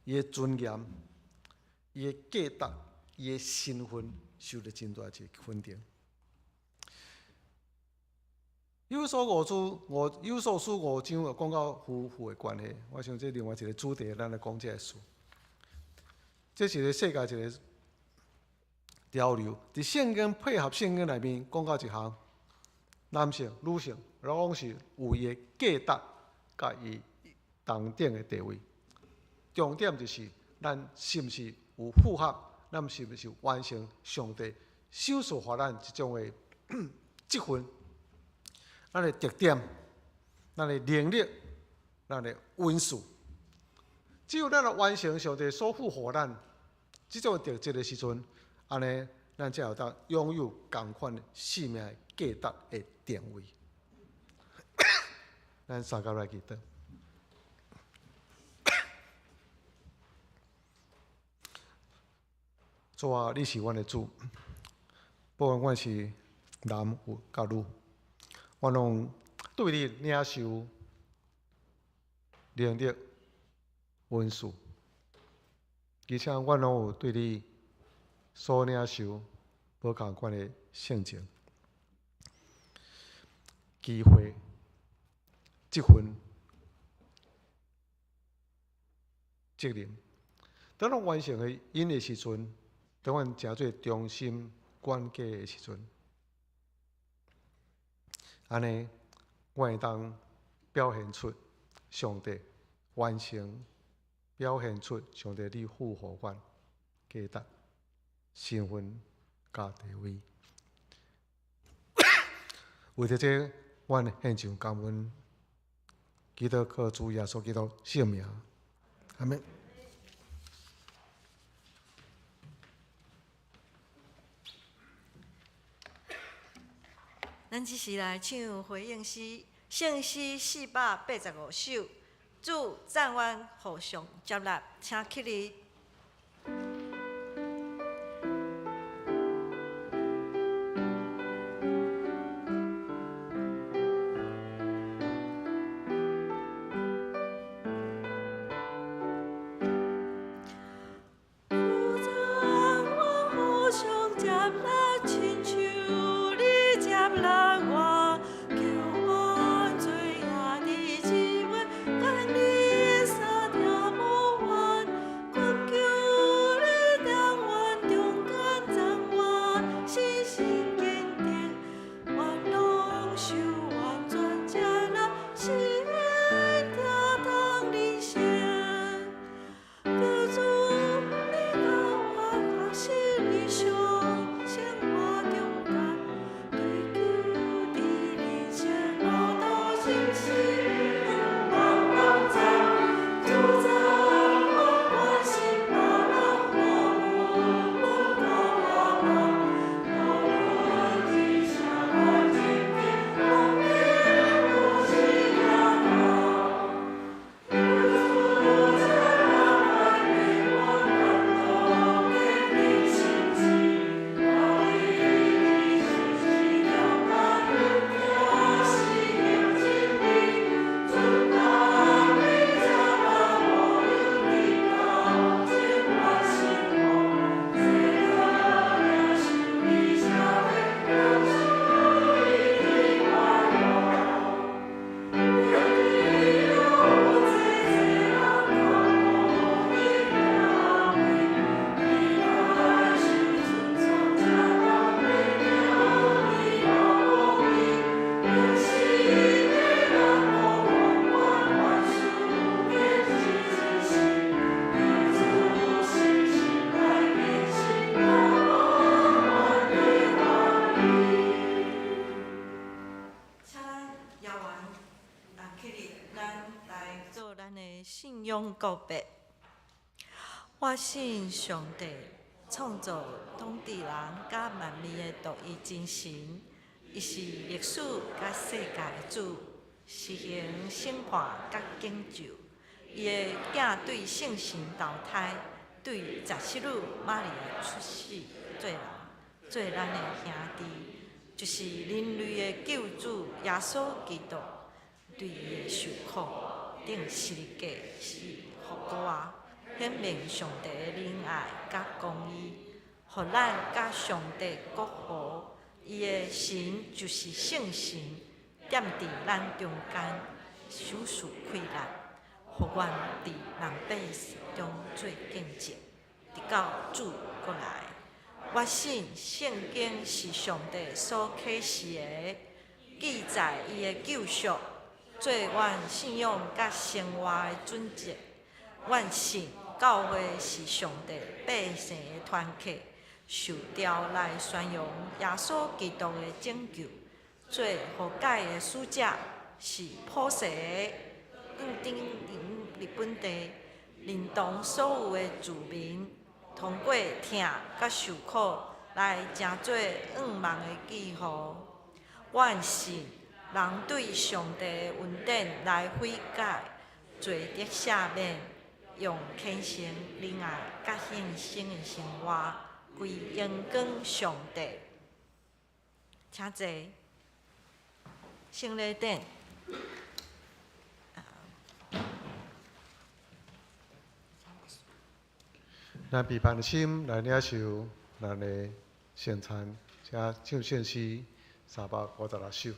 伊的尊嚴、伊的價值、伊的身份，受著真大一个肯定。以弗所書五章有講到夫婦的關係，我想這另外一个主題，咱來講這个事。這是個世界一个潮流，佇聖經配合聖經內面講到一項，男性、女性，攏是有伊的價值，佮伊同等的地位。重點就是咱是毋是有符合，咱是毋是完成上帝賞賜予咱這種的職分，咱的特點，咱的能力，咱的恩賜。只有咱來完成上帝所賦予咱這種特質的時陣，按呢，咱才會當擁有仝款生命價值的定位。咱三甲來祈禱。主啊，你是阮的主，不管阮是男有佮女，阮攏對你領受能力、恩賜，而且阮攏有對你所領受無仝款的性情、機會、職分、責任。當咱完成的𪜶的時陣，當阮成做忠心管家的時陣，按呢，阮會當表現出上帝完成，表現出上帝你賦予阮價值、身份佮地位。為著這，阮獻上感恩，祈禱靠主耶穌基督聖名，阿們。咱這時來唱回應詩，聖詩485首，主讚阮予上接納，請起立。告白。我信上帝創造統治人佮萬物的獨一真神，伊是歷史佮世界的主，實行審判佮拯救。伊的囝對聖神投胎，對十七女瑪利亞出世做人，做咱的兄弟，就是人類的救主耶穌基督，對伊的受苦，釘十字架死復活，顯明上帝的仁愛佮公義，予咱佮上帝國和。伊的神就是聖神，踮佇咱中間，賞賜氣力，予阮佇萬百事中做見證，直到主閣來。我信聖經是上帝所啟示的，記載伊的救贖，做阮信仰佮生活的準則。阮信教會是上帝百姓的團體，受召來宣揚耶穌基督的拯救，做和解的使者，是普世的固定日本地，認同所有的住民，通過疼佮受苦來成做願望的記號。阮信人對上帝的恩典來悔改，罪得赦免，用虔誠、仁愛佮獻身的生活，歸榮光上帝。請坐。聖禮典。咱備辦的心來領受咱的聖餐，請唱聖詩356首。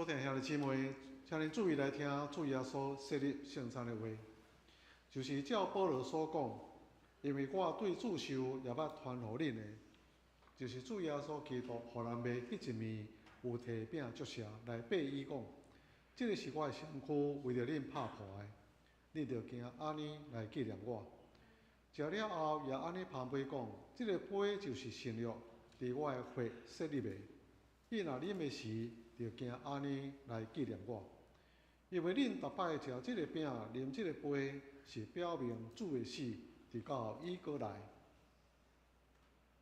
聽兄弟姊妹，請恁注意來聽主耶穌設立聖餐的話，就是照保羅所講，因為我對主受也捌傳予恁的，就是主耶穌基督予人賣彼一暝，有提餅祝謝來擘伊講：這个是我的身軀，為著恁拍破的，恁著行按呢來紀念我。食了後，也按呢捧杯講：這个杯就是新約，佇我的血設立的。恁若啉的時，著行按呢來紀念我。因為恁逐擺食這个餅、啉這個杯，是表明主的死，直到伊閣來。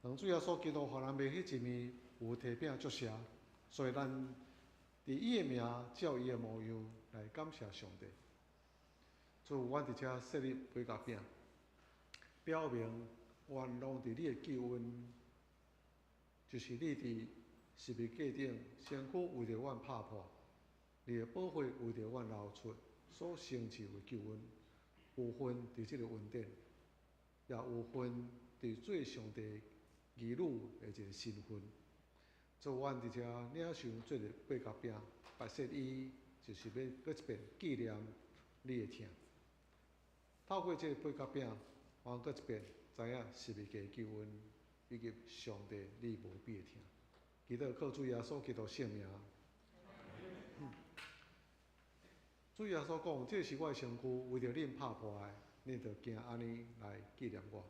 當主耶穌基督予人賣彼一暝，有提餅祝謝，所以咱佇伊的名，照伊的模樣來感謝上帝。主，阮佇遮設立杯共餅，表明阮攏佇你的救恩，就是你佇十字架頂身軀為著阮拍破，你的寶血為著阮流出，所成就的救恩，有份佇這个恩典，也有份佇做上帝兒女的一個身份。主，阮佇遮領受這个杯共餅，白說伊就是欲閣一遍紀念你的疼。透過這個杯共餅，阮閣一遍知影十字架救恩以及上帝你無比的疼。祈禱靠主耶穌基督聖名。主耶穌講：這是我的身軀，為著恁拍破的，恁著行按呢來紀念我。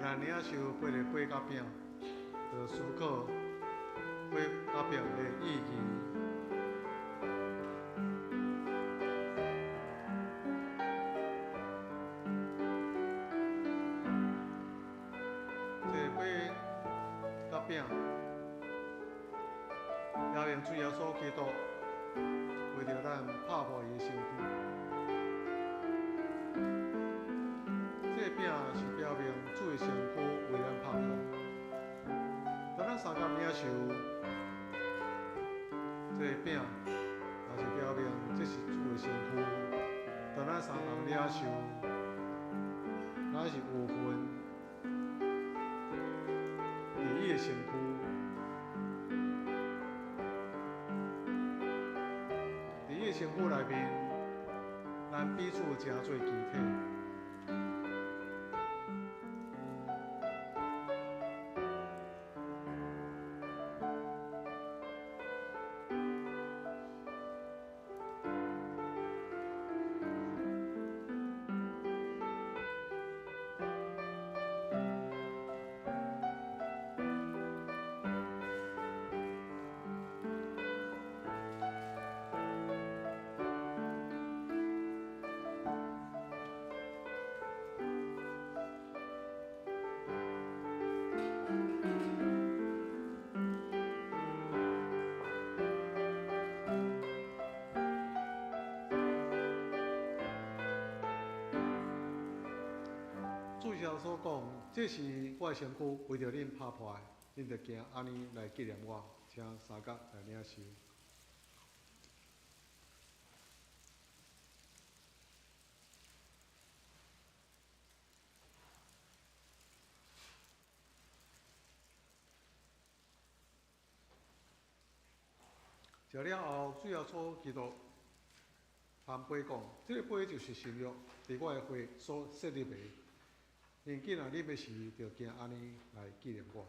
咱領受八个杯佮餅，就思考杯佮餅的意義。這个杯佮餅，也用主耶穌基督為著咱拍破伊的身軀。這个餅是表明主的身軀為咱拍破。當咱相共領受這个餅，也是表明這是主的身軀。當咱相共領受，咱是有份佇伊的身軀。佇伊的身軀內面，咱彼此成做肢體。主耶穌講：這是我的身軀，為著恁拍破的，恁著行按呢來紀念我。請三甲來領受。食了後，主耶穌基督含杯講：這个杯就是新約，佇我的血所設立的。恁囝若啉的時，就行按呢來紀念我。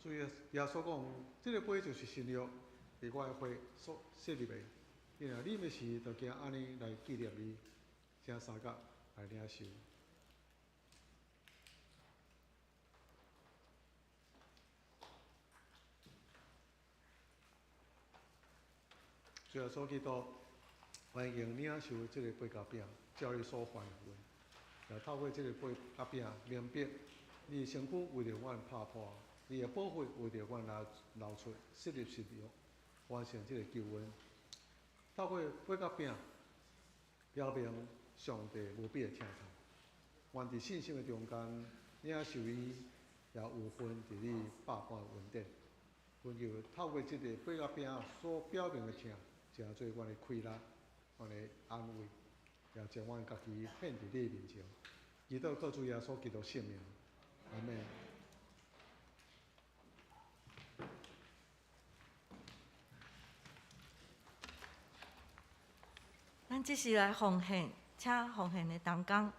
主耶穌講：這个杯就是新約，佇我的血所設立的。恁若啉的時，就行按呢來紀念伊，請三角來領受。主耶穌基督，歡迎領受這个杯佮餅，照你所吩咐的，也透過這个杯佮餅，明白你的身軀為著阮拍破。你的寶血為著阮來流出，設立新約，完成這个救恩。透過杯佮餅，表明上帝無比的疼痛。願佇信心的中間，領受伊，也有份佇你百般的恩典。懇求透過這个杯佮餅所表明的疼，成做阮的快樂，阮的安慰，也將阮家己獻佇你面前。祈禱靠主耶穌基督聖名，阿們。咱這時來奉獻，請奉獻的同工。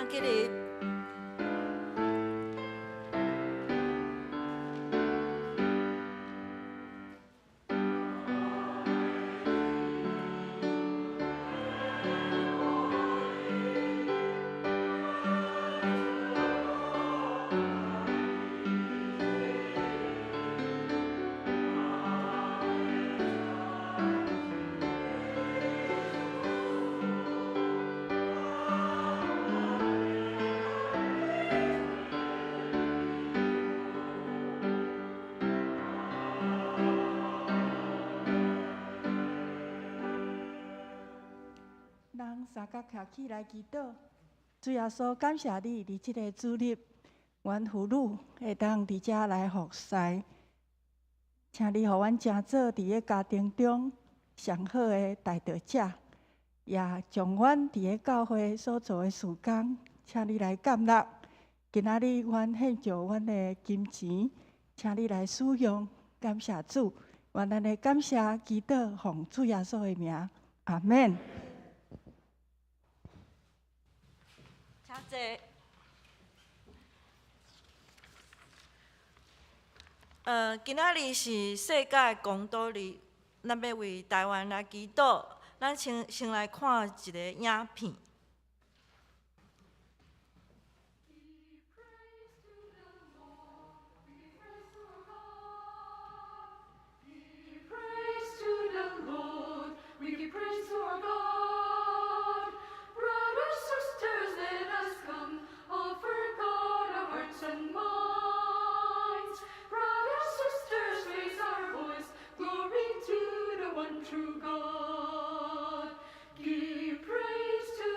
請起立。咱三角徛起來祈禱，主耶穌感謝你，佇這个主日，阮父女會當佇遮來服侍，請你予阮成做佇个家庭中上好的代禱者，也將阮佇个教會所做的事工，請你來接納。今仔日阮獻上阮的金錢，請你來使用，感謝主，願咱的感謝祈禱奉主耶穌的名，阿們。請坐。今仔日是世界公禱日，咱欲為台灣來祈禱。咱先來看一個影片。 We give praise to our God. Brothers, sisters, let us come, offer God our hearts and minds. Brothers, sisters, raise our voice, glory to the one true God. Give praise to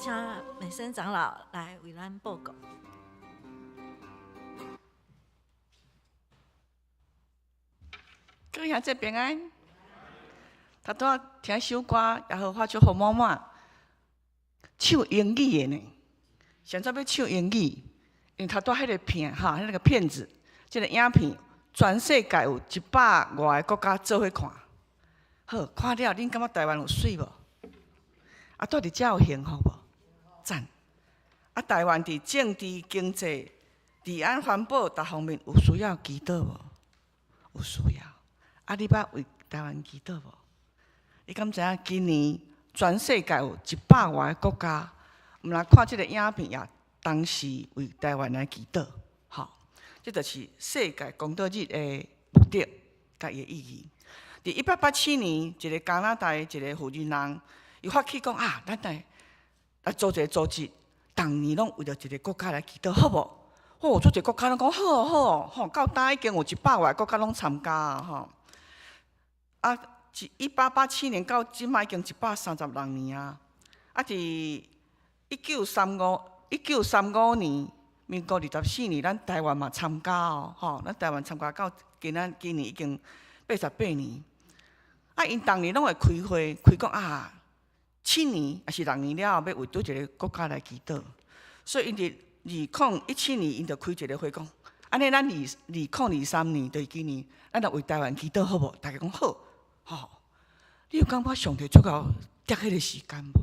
請美森長老來為咱報告。各位兄弟平安。頭拄仔聽首歌，耶和華祝福滿滿，唱英語的呢。啥物要唱英語？因為頭拄仔彼个片哈，彼个片子，這个影片，全世界有一百外个國家做伙看。好，看了，恁感覺台灣有媠無？啊，住佇遮有幸福無？讚！啊，台灣佇政治、經濟、治安、環保逐方面有需要祈禱無？有需要。啊，你捌為台灣祈禱無？你敢知影今年全世界有一百外个國家，毋但看這个影片，也同時為台灣來祈禱。吼，這就是世界公禱日的目的佮伊的意義。佇1887年，一个加拿大一个負責人，伊發起講啊，咱來來組一個組織，逐年攏為著一個國家來祈禱，好無？哦，足濟國家攏講好哦，好哦，吼，到今已經有一百外個國家攏參加啊，吼。啊，1887年到這擺已經136年啊。啊，佇1935年，民國24年，咱台灣嘛參加哦，吼，咱台灣參加到今仔今年已經88年。啊，𪜶逐年攏會開會，開講啊，7年抑是6年了後，欲為佗一个國家來祈禱。所以𪜶佇2017年，𪜶就開一个會講，按呢咱2023年，就是今年，咱來為台灣祈禱好無？大家講好，吼。你有感覺上帝足𠢕抓彼个時間無？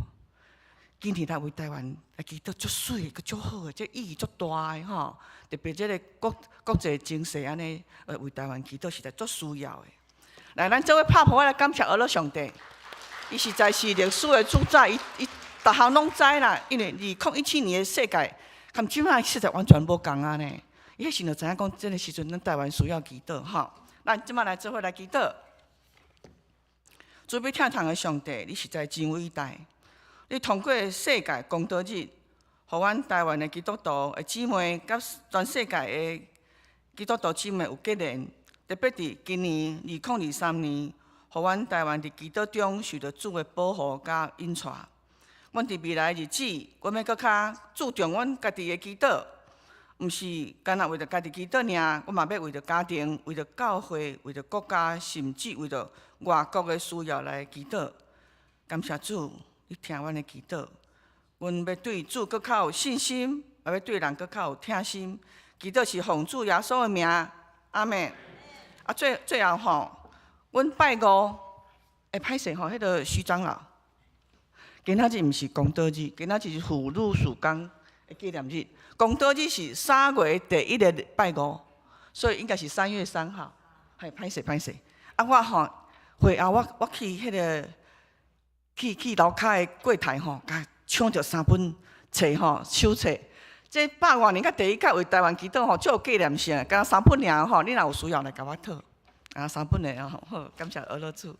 今年來為台灣來祈禱，足媠的，閣足好的，這意義足大的吼。特別這个國際情勢按呢，為台灣祈禱實在足需要的。來，咱做伙拍噗仔來感謝阿拉上帝，伊實在是歷史的主宰，伊伊逐項攏知啦。因為2017年的世界，佮這擺實在完全無仝啊呢。伊彼時就知影講，這个時陣咱台灣需要祈禱吼。咱這擺來做伙來祈禱。慈悲疼痛的上帝，你實在真偉大。你通過世界公禱日，予阮台灣的基督徒的姊妹，佮全世界的基督徒姊妹有結連。特別佇今年2023年，予阮台灣佇祈禱中受著主的保護佮引帶。阮佇未來日子，阮欲閣較注重阮家己的祈禱，毋是干焦為著家己祈禱爾，阮嘛欲為著家庭、為著教會、為著國家，甚至為著外國的需要來祈禱。感謝主，你聽阮的祈禱。阮欲對主閣較有信心，嘛欲對人閣較有疼心。祈禱是奉主耶穌的名，阿們。啊，最最後吼，阮拜五會歹勢吼，彼个徐長老，今仔日毋是公禱日，今仔日是婦女事工的紀念日。公禱日是3月第一个拜五，所以應該是3月3號。嘿，歹勢歹勢。啊，我吼會後我我去彼个去去樓跤的櫃檯吼，共搶著三本冊吼，手冊。這百外年才第一擺為台灣祈禱吼，足有紀念性。敢若三本爾吼，你若有需要來共我討。啊，三本的吼，好，感謝阿羅主。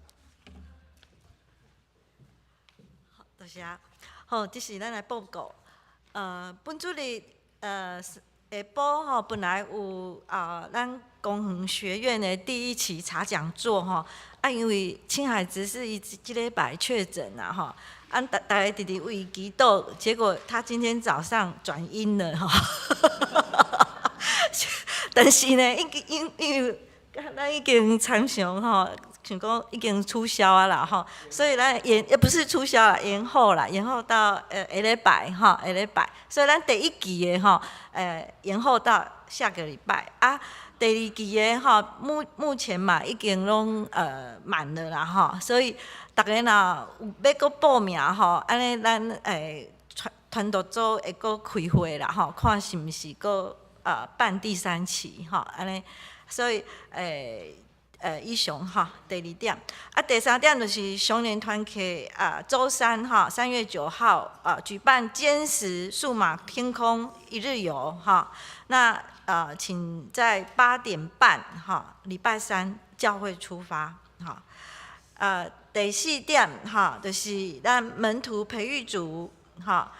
好，多謝。好，這是咱來報告。本主日下晡吼，本來有啊，咱公園學院的第一期茶講座吼，啊，因為青海執事伊這禮拜確診啦吼。啊，逐逐家直直為伊祈禱，結果他今天早上轉陰了吼。但是呢，已經因為咱已經參詳吼，想講已經取消啊啦吼，所以咱延也不是取消啦，延後啦，延後到下禮拜吼，下禮拜。所以咱第一期的吼，延後到下個禮拜啊。第二期的吼，目前嘛已經攏滿了啦吼，所以逐家若有欲閣報名吼，按呢咱團團隊組會閣開會啦吼，看是毋是閣辦第三期吼，按呢，所以以上吼，第二點，啊，第三點就是少年團契啊，週三哈，3月9號啊，舉辦堅實數碼天空一日遊哈，那請在8點半哈，禮拜三教會出發哈，第四點哈，就是咱門徒培育組哈，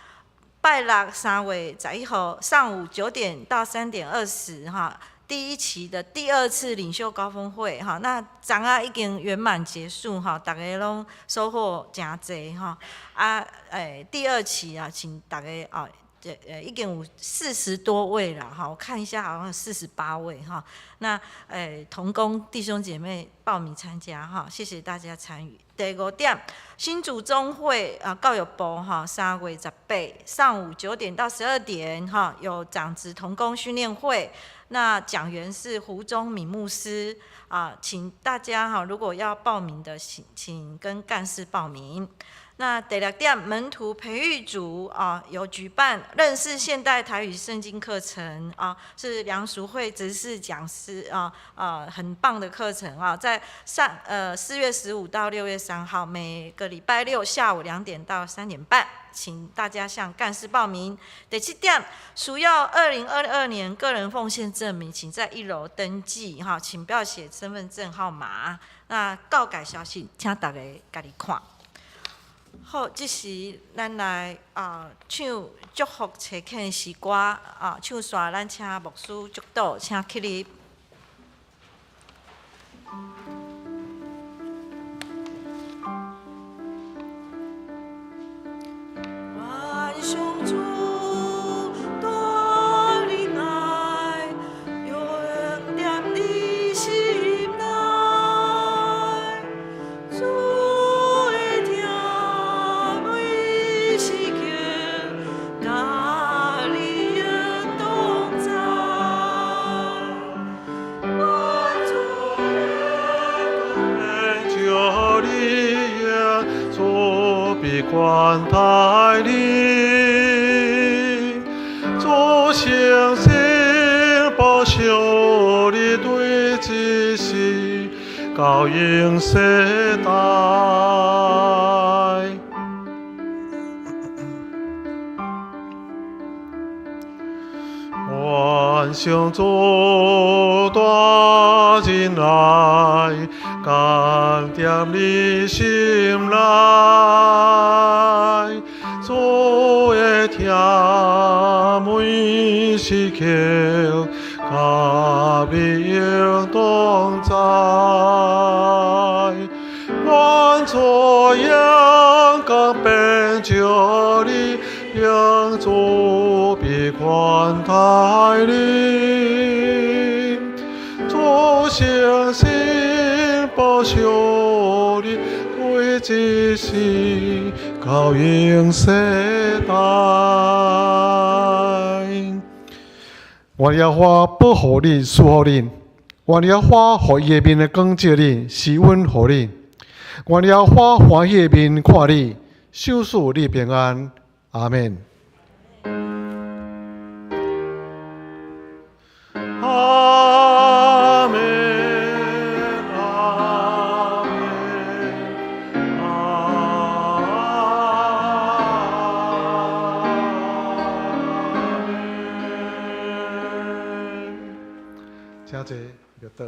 拜六3月11號上午9點到3點20哈，第一期的第二次领袖高峰会哈，那昨仔已经圆满结束哈，逐家攏收获誠濟哈。啊，第二期啊，請逐家啊，這已經有40多位了哈，我看一下好像48位哈。那同工弟兄姐妹報名參加哈，謝謝大家參與。第五點，新竹中會啊教育部哈，3月18上午9點到12點哈，有長職同工訓練會。那講員是胡宗敏牧師啊，請大家哈，如果要報名的，請跟幹事報名。那第六點，門徒培育組啊，有舉辦認識現代台語聖經課程啊，是梁淑慧執事講師啊，很棒的課程啊，在4月15到6月3號，每個禮拜六下午2點到3點半，請大家向幹事報名。第七點，需要2022年個人奉獻證明，請在1樓登記哈，請不要寫身份證號碼。那告改消息，請大家家己看。好，這時咱來啊唱祝福齊慶詩歌啊，唱煞咱請牧師祝禱，請起立。願上主大仁愛，永踮你心內，主的疼每時刻，佮你同在。願主叫你主必寬待你，主誠實保守你對這世到永世代。願上主大仁愛，感踮你心內，主的疼每時刻，佮你永同在。願主榮光遍照你，願主必寬待你，主誠實保守你，對這世到永世代。願耶和華保護你，賜福你；願耶和華予伊的面來光照你，施恩予你；願耶和華歡喜的面看你，賞賜你平安。阿們。阿們，阿們，阿們。請坐，入座。